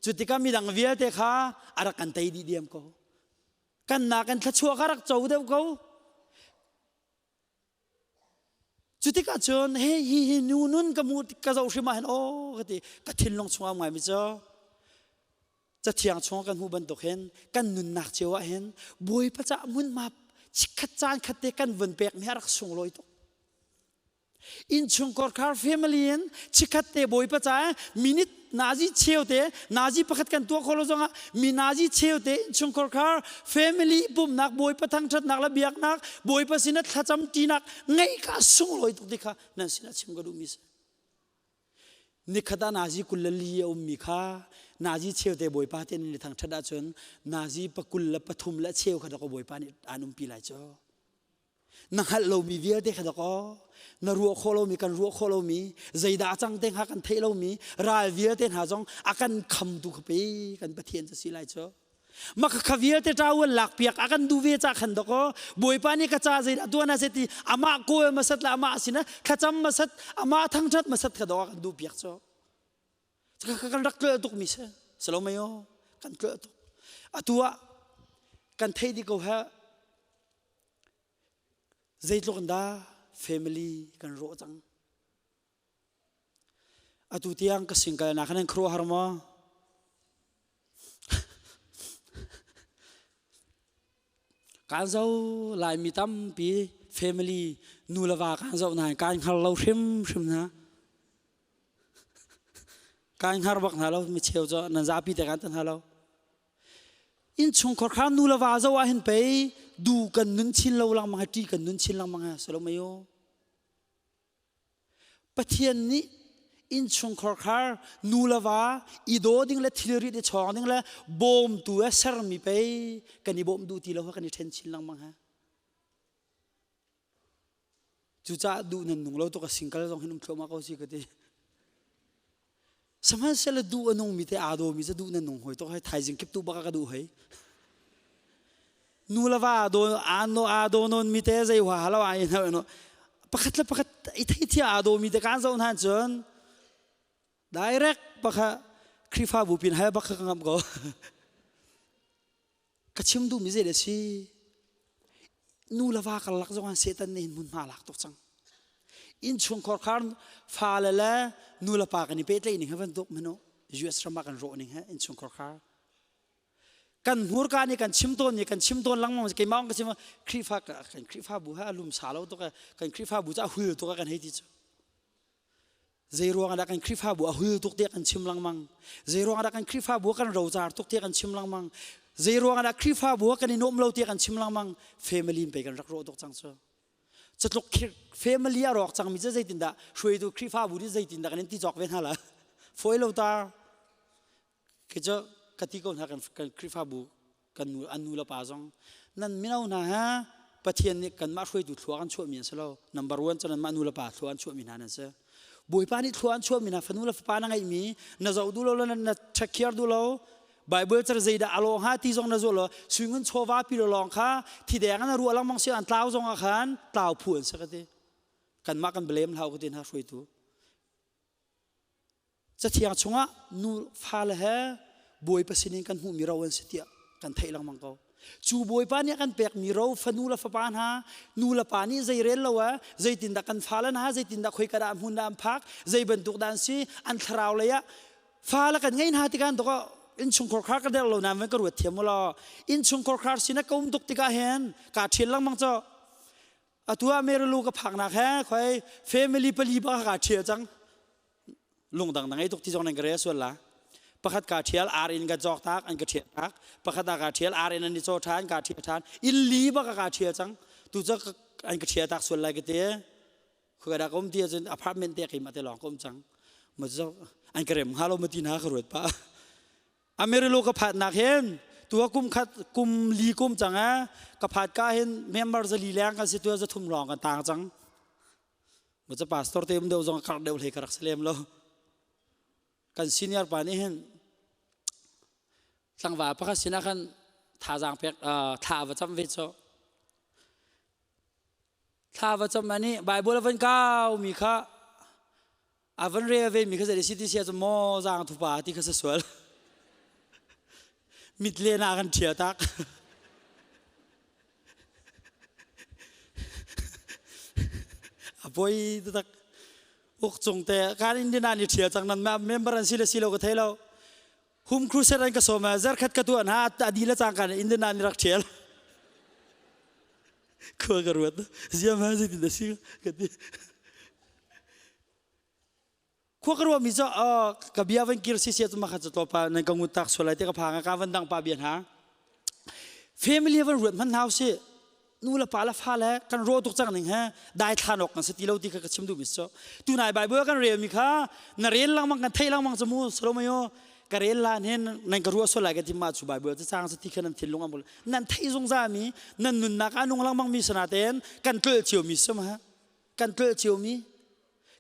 cu tikah midang vialte kha a rak kan tei dih diam ko kan nakin thluachuah kha rak co deuh ko Cu tikah cun he hi hi nu nun ka mu ka zoh hrim ah hin aw ka ti ka thinlung chungah um ngaimi cu cathiang chung kan hmuh bantuk hin kan nunnak cio ah hin Bawipa cah hmunhma chikkhat caan khat te kan vun pek mi a rak sunglawi tuk. Innchungkhar khar family in chikkhat te Bawipa caah minute nazi cheu te nazi pakhat kan tuah kho lo zongah mi nazi cheu te innchungkhar khar family pumnak Bawipa thangṭhatnak le biaknak Bawipa sinah thlacam ṭinak ngeih kha sunglawi tuk ti kha nan sinah chim ka duhmi si. Nikhat ah nazi 24 a ummi kha nazi cheute Bawipa te nih thangṭhat ahcun nazi pakul le pathum le cheu kha dakaw Bawipa nih aan umpi lai cu. Na hngalh lomi vialte kha dakaw na ruah khawh lomi kan ruah khawh lomi zeidah a cang te hnga kan theih lomi ral vialte hna zong a kan khamtu kha pe kan Pathian cu si lai cu. Mah kha vialte ṭawl lakpiak a kan duh ve ca khan dakaw Bawipa nih ka ca zeidah tuan a si ti amah kawl hmasat le amah sinah thlacam hmasat amah thangṭhat hmasat kha dawh a kan duhpiak cu. Kan rak tlolh tukmi si. Salo mei aw kan tlolh tuk. Atu ah kan theih dih ko he zeitluk in dah family kan rawh cang. Atu tiang ka single nak nan khuaruahhar maw? Kaan zo Laimi tampi family nu le va kaan zoh nain kaan hngar lo hrimhrim hna. Kaan hngar bak hna lo mi cheu cu nan zapi te kaan tan hna lo. Innchungkhar kha nu le va zoh ah hin pei du kan nun chin lo lengmang he ṭi kan nun chin lengmang he si lo mei u. Pathian nih innchungkhar kha nu le va i daw ding le thilrit i chawng ding le bawmtu a sermi pei kan i bawmh duh ti lo kan i ṭhen chin lengmang ha. Cucaah duh nan nung lo tuk a single zong hin um thluahmah ko si ka ti. Sihmanhsehlaw duh a nungmi te aa dawmi cu duh nan nung hoi tuk hei thaizing kip tu bak ka duh hei. Nu le va aa daw aa no aa daw nawn mi te zei hua halo ai hno no pakhat le pakhat i thei thia aa daw mi te kan zoh hna cun direct pakha Khrihfabu pin hai bak ka ngam ko. Ka chim duhmi zei le si nu le va karlak zong ah Satan nih hin hmunhma a lak tuk cang. Innchungkhar khar fale le nu le pa kan i pehtlaih ning he bantuk manu US ram ah kan rawh ning he innchungkhar khar kan hmurka nih kan chim tawn nih kan chim tawn lengmang keimah ka chim Khrihfa kan Khrihfabu he a lumsa lo tuk kan Khrihfabu cu a hul tuk kan hei ti cu Zei ruang dah kan Khrihfabu a hul tuk tiah kan chim lengmang? Zei ruang dah kan Khrihfabu kan rocar tuk tiah kan chim lengmang? Zei ruang dah Khrihfabu kan i nuam lo tiah kan chim lengmang? Family in pei kan rak rawh tuk cang cu. Cutluk family a rawk cangmi cu zeitindah hruaitu Khrihfabu nih zeitindah kan in ti cawk ve hna la? Fawi lo ta. Khi cu ka ti ko hna kan Khrihfabu kan nu an nu le pa zong nan mino hna he Pathian nih kanmah hruaitu thlua kan chuahmi an si lo. Number one cu nanmah nu le pa thlua an chuahmi hna nan si. Bawipa nih thlua an chuahmi hna fanu le fapa na ngeihmi na zoh duh lo le na check care duh lo Bible car zeidah a lawng ha ti zong na zuah lo suingun chawva pi lo lawng kha thideng na ruah lengmang si an tlau zong ah khan tlau phu an si ka ti kanmah kan blame hlau ka ti hna hruaitu Cathiang chungah nu fale he Bawipa sinin kan hmuhmi ro an si tiah kan theih lengmang ko. Cu Bawipa nih a kan pekmi ro fanu le fapa hna nu le pa nih zei rel lo ah zeitindah kan fale hna zeitindah khoika dah hmun dah an phak zei bantuk dah an si an thlarau lei ah fale kan ngei hna tikah dok innchungkhar khar ka der lo nain van ka ruat thiam u law innchungkhar khar sin ka um tuk tikah hin kaa ṭhial lengmang cu atu ah Merilu ka phaknak he khoi family pali bak ka ṭhial cang lungdang na ngei tuk ti zong nan ka rel sual la pakhat ka ṭhial ar in ka cawk tak an ka ṭhial tak pakhat ah ka ṭhial ar in an i caw ṭhan ka ṭhial ṭhan inn li bak ka ṭhial cang tu cu an ka ṭhial tak sual lai ka ti khuka dah ka um ti ahcun apartment te keimah te lawng ka um cang ma cu an ka rem hnga lo ma ti hna ka ruat pah Amarillo ka phatnak hin tu kum khat kum li kum cang eh ka phat ka hin member zali leng kan si tu za thum lawng kan tang cang Maw pastor te um deuh zong karh deuh hlei ka rak si lem lo. Kan senior pa nih hin tlangval pakhat sinah khan thazaang pek thla va cam ve cu. Thla va cam ani Bible a van kau mi kha a van rel ve mi kha zei si ti sia cu maw zaang thupa ti kha sa sual. Mit len ah kan ṭhial tak. A poi taktak. Uk cung te kan Indian ah ni ṭhial cang nan member an si le si lo ka thei lo. Home crusade an ka sawm zarkhat ka tuan ha a di le cang kan Indian ah ni rak ṭhial. Khua ka ruat. Ziam ha zeitin dah si ka ti. Khua ka ruahmi cu ka bia van kir si sia cu makhat cu tlawpa nan ka ngut tak sual lai ti ka phang ka van dang pa bia hna. Family van ruat hman hau si. Nu le pa le fa le kan ro tuk cang ning he dai thlan awk kan si ti lo ti kha ka chim duh mi cu. Tunai Bible kan rel mi kha na rel lengmang kan theih lengmang cu mu salomayo ka rel lan hin nan ka ruah sual lai ka ti ma cu Bible cu cang ti kha nan thinlung am nan theih zungzal mi nan nunnak a nung lengmang mi sana ten kan tlol cio mi sum ha kan tlol cio mi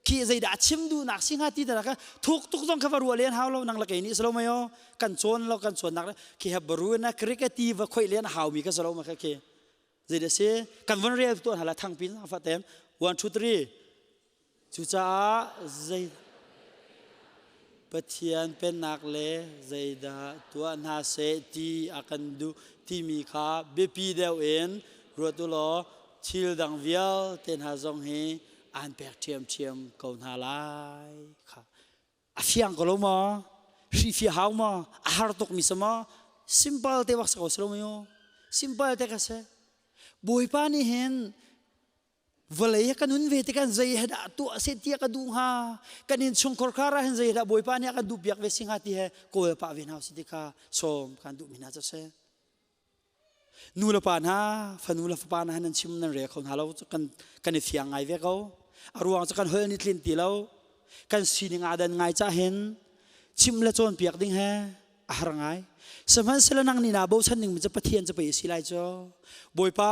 khi zeidah chim duhnak si hnga ti ta ka thuk tuk zong kha va ruah len hau lo nang la kei nih salo mayo kan cawn lo kan cawnnak khi Hebrew na Greek ti va khoi len hau mi ka salo ma kha khi zeidah si kan von rel tuan hala thangpin fa tem 1 2 3 Cucaah zei Pathian pennak le zeidah tuah hna seh ti a kan duh timi kha biapi deuh in ruat u law thil dang vialte hna zong hi aan pek ṭhiamṭhiam ko hna lai kha. A fiang ko lo maw? Hrihfiah hau maw? A har tukmi si maw? Simple te bak si ko si lo maw? Simple te ka si. Bawipa nih hin Vawlei kan nun ve tikah zei he dah tuah seh tiah ka duh hnga? Kan innchungkhar khar ah hin zei dah Bawipa nih a kan duh piak ve si hnga ti he kawl pah ve hna usih ti kha sawm kan duhmi hna cu a si. Nu le pa hna, fanu le fapa hna nan chim nan rel kho hna lo kan kan i fiang ngai ve ko. A ruang cu kan holh ni tlin ti lo. Kan sining aa dan ngai cah hin chim le cawnpiak ding he a har ngai. Sihmanhsehlaw nang nih naa bochan ning cu Pathian cu pei a si lai cu. Bawipa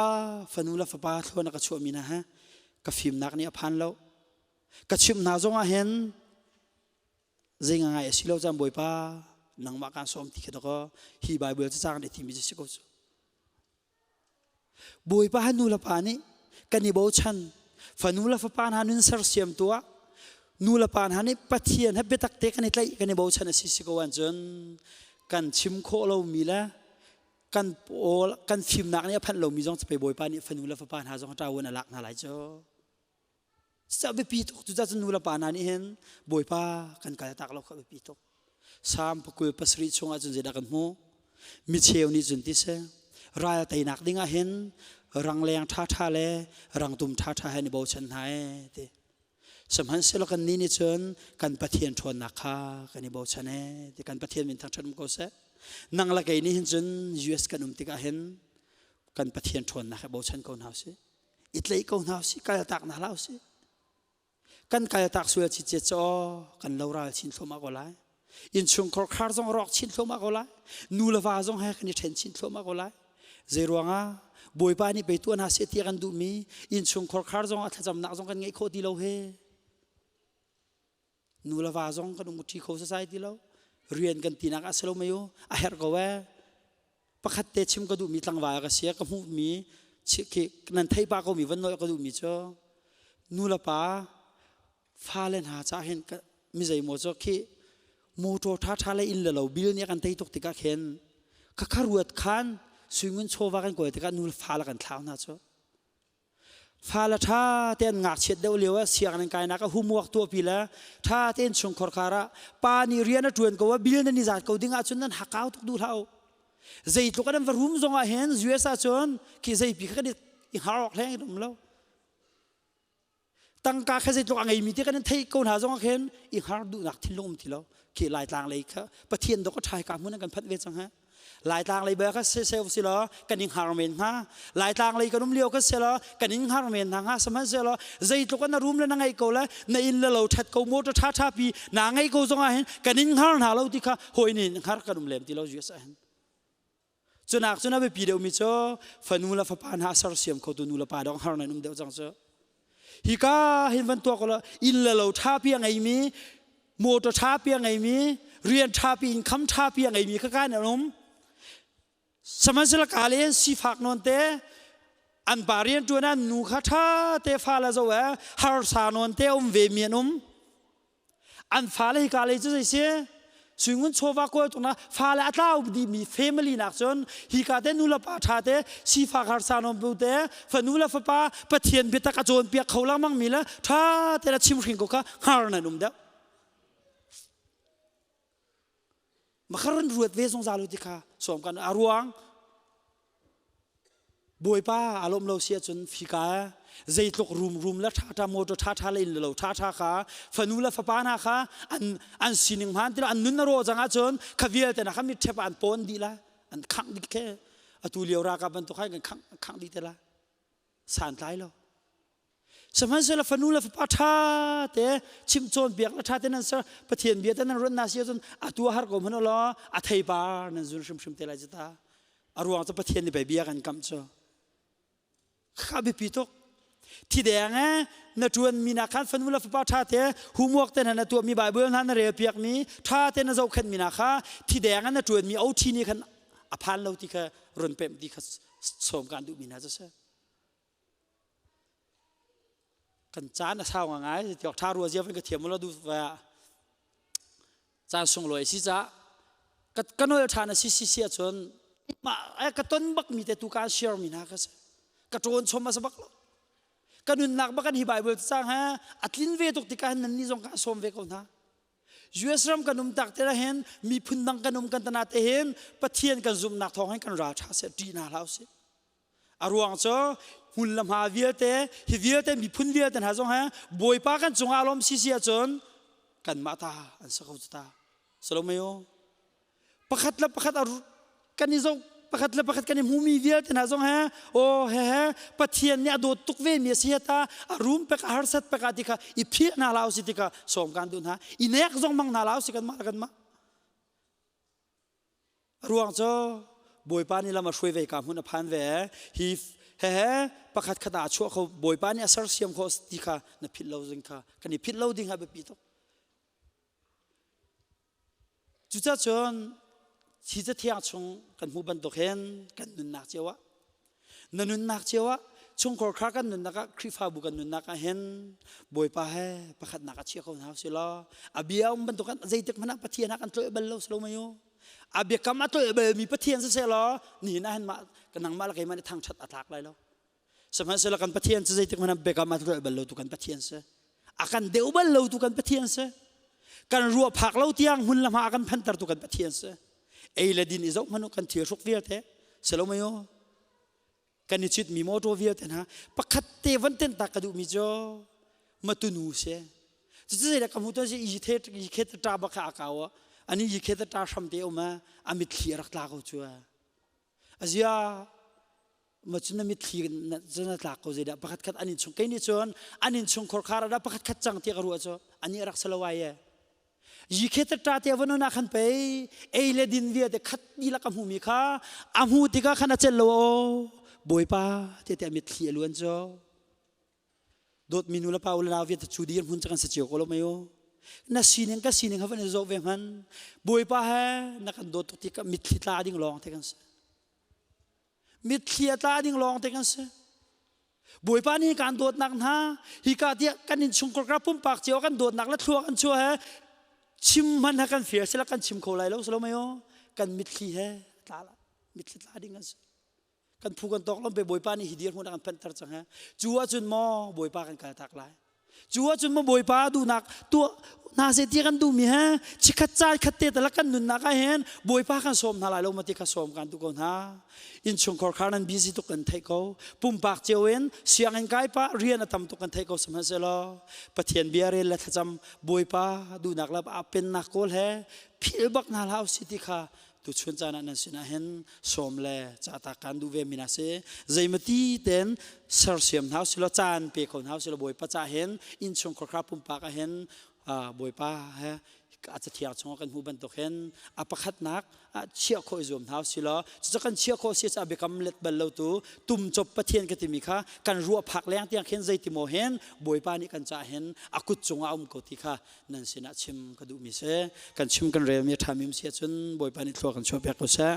fanu le fapa thlua na ka chuahmi hna he ka fimnak nih a phan lo. Ka chimh hna zongah hin zei ngai a si lo caan Bawipa nangmah kaan sawm ti kha dakaw hi Bible cacang nih timi cu si ko cu. Bawipa nu le pa nih kan i bochan. Fanu le fapa hna nun sersiam tuah. Nu le pa hna nih Pathian he biatak te kan i tlaih kan i bochan a si si ko ahcun kan chim khawh lomi le kan pawl kan fimnak nih a phanh lomi zong pei Bawipa nih fanu le fapa hna zong ṭawan a lak hna lai cu. Cucaah biapi tuk cucaah cun nu le pa hna nih hin Bawipa kan kal tak lo kha biapi tuk. Salm pakul pasarih chungah cun zeidah kan hmuh? Micheu nih cun ti seh, ral teinak dingah hin rangleng ṭhaṭha le rangtum ṭhaṭha he an i bochan hna ee ti. Sihmanhsehlaw kannih nih cun kan Pathian ṭhawnnak kha kan i bochan ee ti kan Pathian min thangṭhat um ko seh. Nang le kei nih hin cun US kan um tikah hin kan Pathian ṭhawnnak he bochan ko hna usih. I tlaih ko hna usih, kaltak hna hlah usih. Kan kaltak sual cicet cu kan loral chin thluahmah ko lai. Innchungkhar khar zong rawk chin thluahmah ko lai. Nu le va zong he kan i ṭhen chin thluahmah ko lai. Zei ruangah Bawipa nih pei tuah hna seh ti a kan duhmi innchungkhar khar zong ah thlacamnak zong kan ngeih khawh ti lo he. Nu le va zong kan um ṭi kho sasai ti lo. Rian kan tinak ah si lo mei u a herh ko ee. Pakhat te chim ka duhmi tlangval ka si ka hmuhmi nan thei pah komi van nawl ka duhmi cu nu le pa fale hna cah hin mi zeimaw cu khi motor ṭhaṭha le inn le lo bil nih a kan tei tuk tikah khin ka kha ruat khan suingun chawva kan kawl tikah nu le fale kan thlau hna cu. Fale ṭha tein ngakchiat deuh lio ah sianginn kainak ah homework tuahpi le ṭha tein chungkhar khar ah pa nih rian a ṭuan ko ah bil nan i zat ko ding ahcun nan hakau tuk duh hlah u. Zeitluk an va rum zong ah hin US ahcun khi zeipi kha kan i hngar awk hleng in um lo. Tangka kha zeitluk a ngeimi ti kan in theih ko hna zong ah khin i hngar duhnak thinlung um ti lo. Khi Laitlang lei kha Pathian dawk a ṭha ka hmun an kan phanh ve cang ha. Laitlang lei bel kha se si law kan i hngar men hnga. Laitlang lei kan um lio kha se law kan in hngar men hna hnga. Sihmanhsehlaw zeitluk an rum le na ngeih ko le na inn le lo ṭhat ko motor ṭha ṭha pi na ngeih ko zong ah hin kan in hngar hna lo ti kha hawi nih hngar kan um lem ti lo US ah hin. Cunak cun a biapi deuhmi cu fanu le fapa hna sersiam khotu nu le pa dong har nan um deuh cang cu. Hika hin van tuak lo inn le lo ṭha pi a ngeimi motor ṭha pi a ngeimi rian ṭha pi income ṭha pi a ngeimi kha kan an um. Sihmanhsehlaw ka le sifak nawn te an pa rian ṭuan an nu kha ṭha te fa le zo e harsa nawn te um ve mi an um. An fale hika lei cu zei si? Suingun chawva kawl tuk na fale a tlau dihmi family nak cun hika te nu le pa ṭha te sifak harsa nawn bu te fanu le fapa Pathian biatak a cawnpiak kho lengmang mi le ṭha te le chimhring ko kha hngar nan um deuh. Makar an ruat ve zungzal u ti kha sawm kan a ruang Bawipa a lawm lo si ahcun fika zeitluk rumrum le ṭhaṭha motor ṭhaṭha le inn le lo ṭhaṭha kha fanu le fapa hna kha an an sining hmaan ti an nun a rawh cang ahcun kha vialte na kha mit ṭhep ah an pawn dih la an khangh dih khe atu lio ralkap bantuk khan kan khangh khangh dih te la. Santlai lo. Sihmanhsehlaw fanu le fapa ṭha te chimh cawnpiak le ṭha te nan ser Pathian bia te nan ruat na si ahcun atu a har ko hmanh law a theipar nan zun hrimhrim te lai cu ta. A ruang cu Pathian nih pei bia kan kamh cu. Kha biapi tuk. Thi deng eh na ṭuan mi na khan fanu le fapa ṭha te homework te hna na tuahmi Bible hna na rel piak mi ṭha te na zohkhenh mi na kha thi deng na ṭuan mi OT nih khan a phan lo ti kha run pemh ti kha sawm kan duh mi hna cu si. Kan caan a sau ngai tiok tha rua zia van ka thiam lo du va caan sunglawi si ca ka nol than a si si si ahcun mah ka ton bak mi te tu ka share mi hna ka si ka ṭawn chom a si bak lo ka nunnak bak kan hi Bible cang ha a tlin ve tuk tikah nan ni zong ka sawm ve ko hna US ram kan um tak te hin miphun dang kan um kan tana te hin Pathian kan zumhnak thawng hin kan ral ṭha seh ṭih hna hlah usih. A ruang cu hmun le hma vialte hi vialte miphun vialte hna zong he Bawipa kan cungah lawm si si ahcun kanmah ta an si ko cu ta. Salomeo pakhat le pakhat kan i zoh pakhat le pakhat kan i hmumi vialte hna zong he aw he he Pathian nih a dawt tuk ve mi a si ta a rum pek a harsat pek a ti kha i philh hna la si tikha sawm kan duh hna i nek zong mang hna la si kan mah kan mah A ruang cu Bawipa nih lam a hruai ve ka hmun a phan ve. Hi he he pakhat khat ah a chuah kho Bawipa nih a sersiam kho ti kha na philh lo ding kha kan i philh lo ding ha biapi tuk. Cucacun hi cathiang chung kan hmuh bantuk hin kan nunnak cio ah na nunnak cio ah chungkhar kha kan nunnak ah Khrihfabu kan nunnak ah hin Bawipa he pakhatnak a chia ko hna si law a bia um bantuk kan zeitik hmanh ah Pathian ah kan tlolh bal lo si lo mei u a biakam a tlolh bal mi Pathian si seh law nihin ah hin mah nangmah le keimah nih thangṭhat a tlak lai lo sihmanhsehlaw kan Pathian cu zeitik hmanh ah biakam a tlolh bal lo tu kan Pathian si a kan deuh bal lo tu kan Pathian si kan ruah phak lo tiang hmun le hma a kan phanter tu kan Pathian si ei le din i zoh hmanh kan thil hruk vialte si lo mei u kan i citmi motor vialte hna pakhat te van ten tak ka duhmi cu matunu si cucu zeidah ka hmu tuan si i the i khe ta bak kha a kau ani i khe ta hram te um a mitthli a rak tla ko cu azia ma cun na mitthli na tlak ko zeidah pakhat khat an in chung kei nih cun an in chung khor khar da pakhat khat cang tiah ka ruah cu ani rak salo ai e Yikhe ṭa te van na khan pei ei le din vialte khat dihlak a hmumi kha a hmu tikah khan a celh lo aw Bawipa te te mitthli a luan cu dawtmi nu le pa u le nau vialte cu dir hmun cu kan si cio ko lo mei u na sining ka sining ha van i zoh ve hman Bawipa he na kan dawt tuk tikah mitthli tla ding lawng te kan si mitthli a tla ding lawng te kan si Bawipa nih kan dawtnak hna hika tiah kan innchungkhar ka pumpak cio kan dawtnak le thlua kan chuah he chim hman ha kan fir sila kan chim kho lai lo silo mai o kan mitthli he tla la mitthli tla ding an si kan phu kan tawk lom pe Bawipa nih hi dir hmun ah kan phanhter cang he cu ahcun maw Bawipa kan kal tak lai Cu ahcun maw Bawipa duhnak tuah hna seh ti kan duhmi he chikhat caan khat te talak kan nunnak ah hin Bawipa kan sawm hna lai lo ma ti kha sawm kan duh ko hna. Innchungkhar khar nan busy tuk kan theih ko. Pumpak cio in sianginn kai pah rian a tam tuk kan theih ko sihmanhsehlaw Pathian bia rel le thlacam Bawipa duhnak le a pennak kawl he philh bak hna hlah usih ti kha tuchun caan ah nan sinah hin sawm le cahtak kan duh ve mi na si zeimati ten sersiam hna usih law caan pe kho hna usih law Bawipa ca hin innchungkhar kha pumpak ah hin Bawipa he a cathiang chungah kan hmuh bantuk hin a pakhatnak ah chiah khawh i zuam hna usih law cucu kan chiah khawh si caah biakam let bal lo tu tum cop Pathian ka timi kha kan ruah phak leng tiang khin zeiti maw hin Bawipa nih kan cah hin a kut cungah a um ko ti kha nan sinah chim ka duhmi si kan chim kan relmi a ṭhami um si ahcun Bawipa nih thlua kan chuah piak ko seh.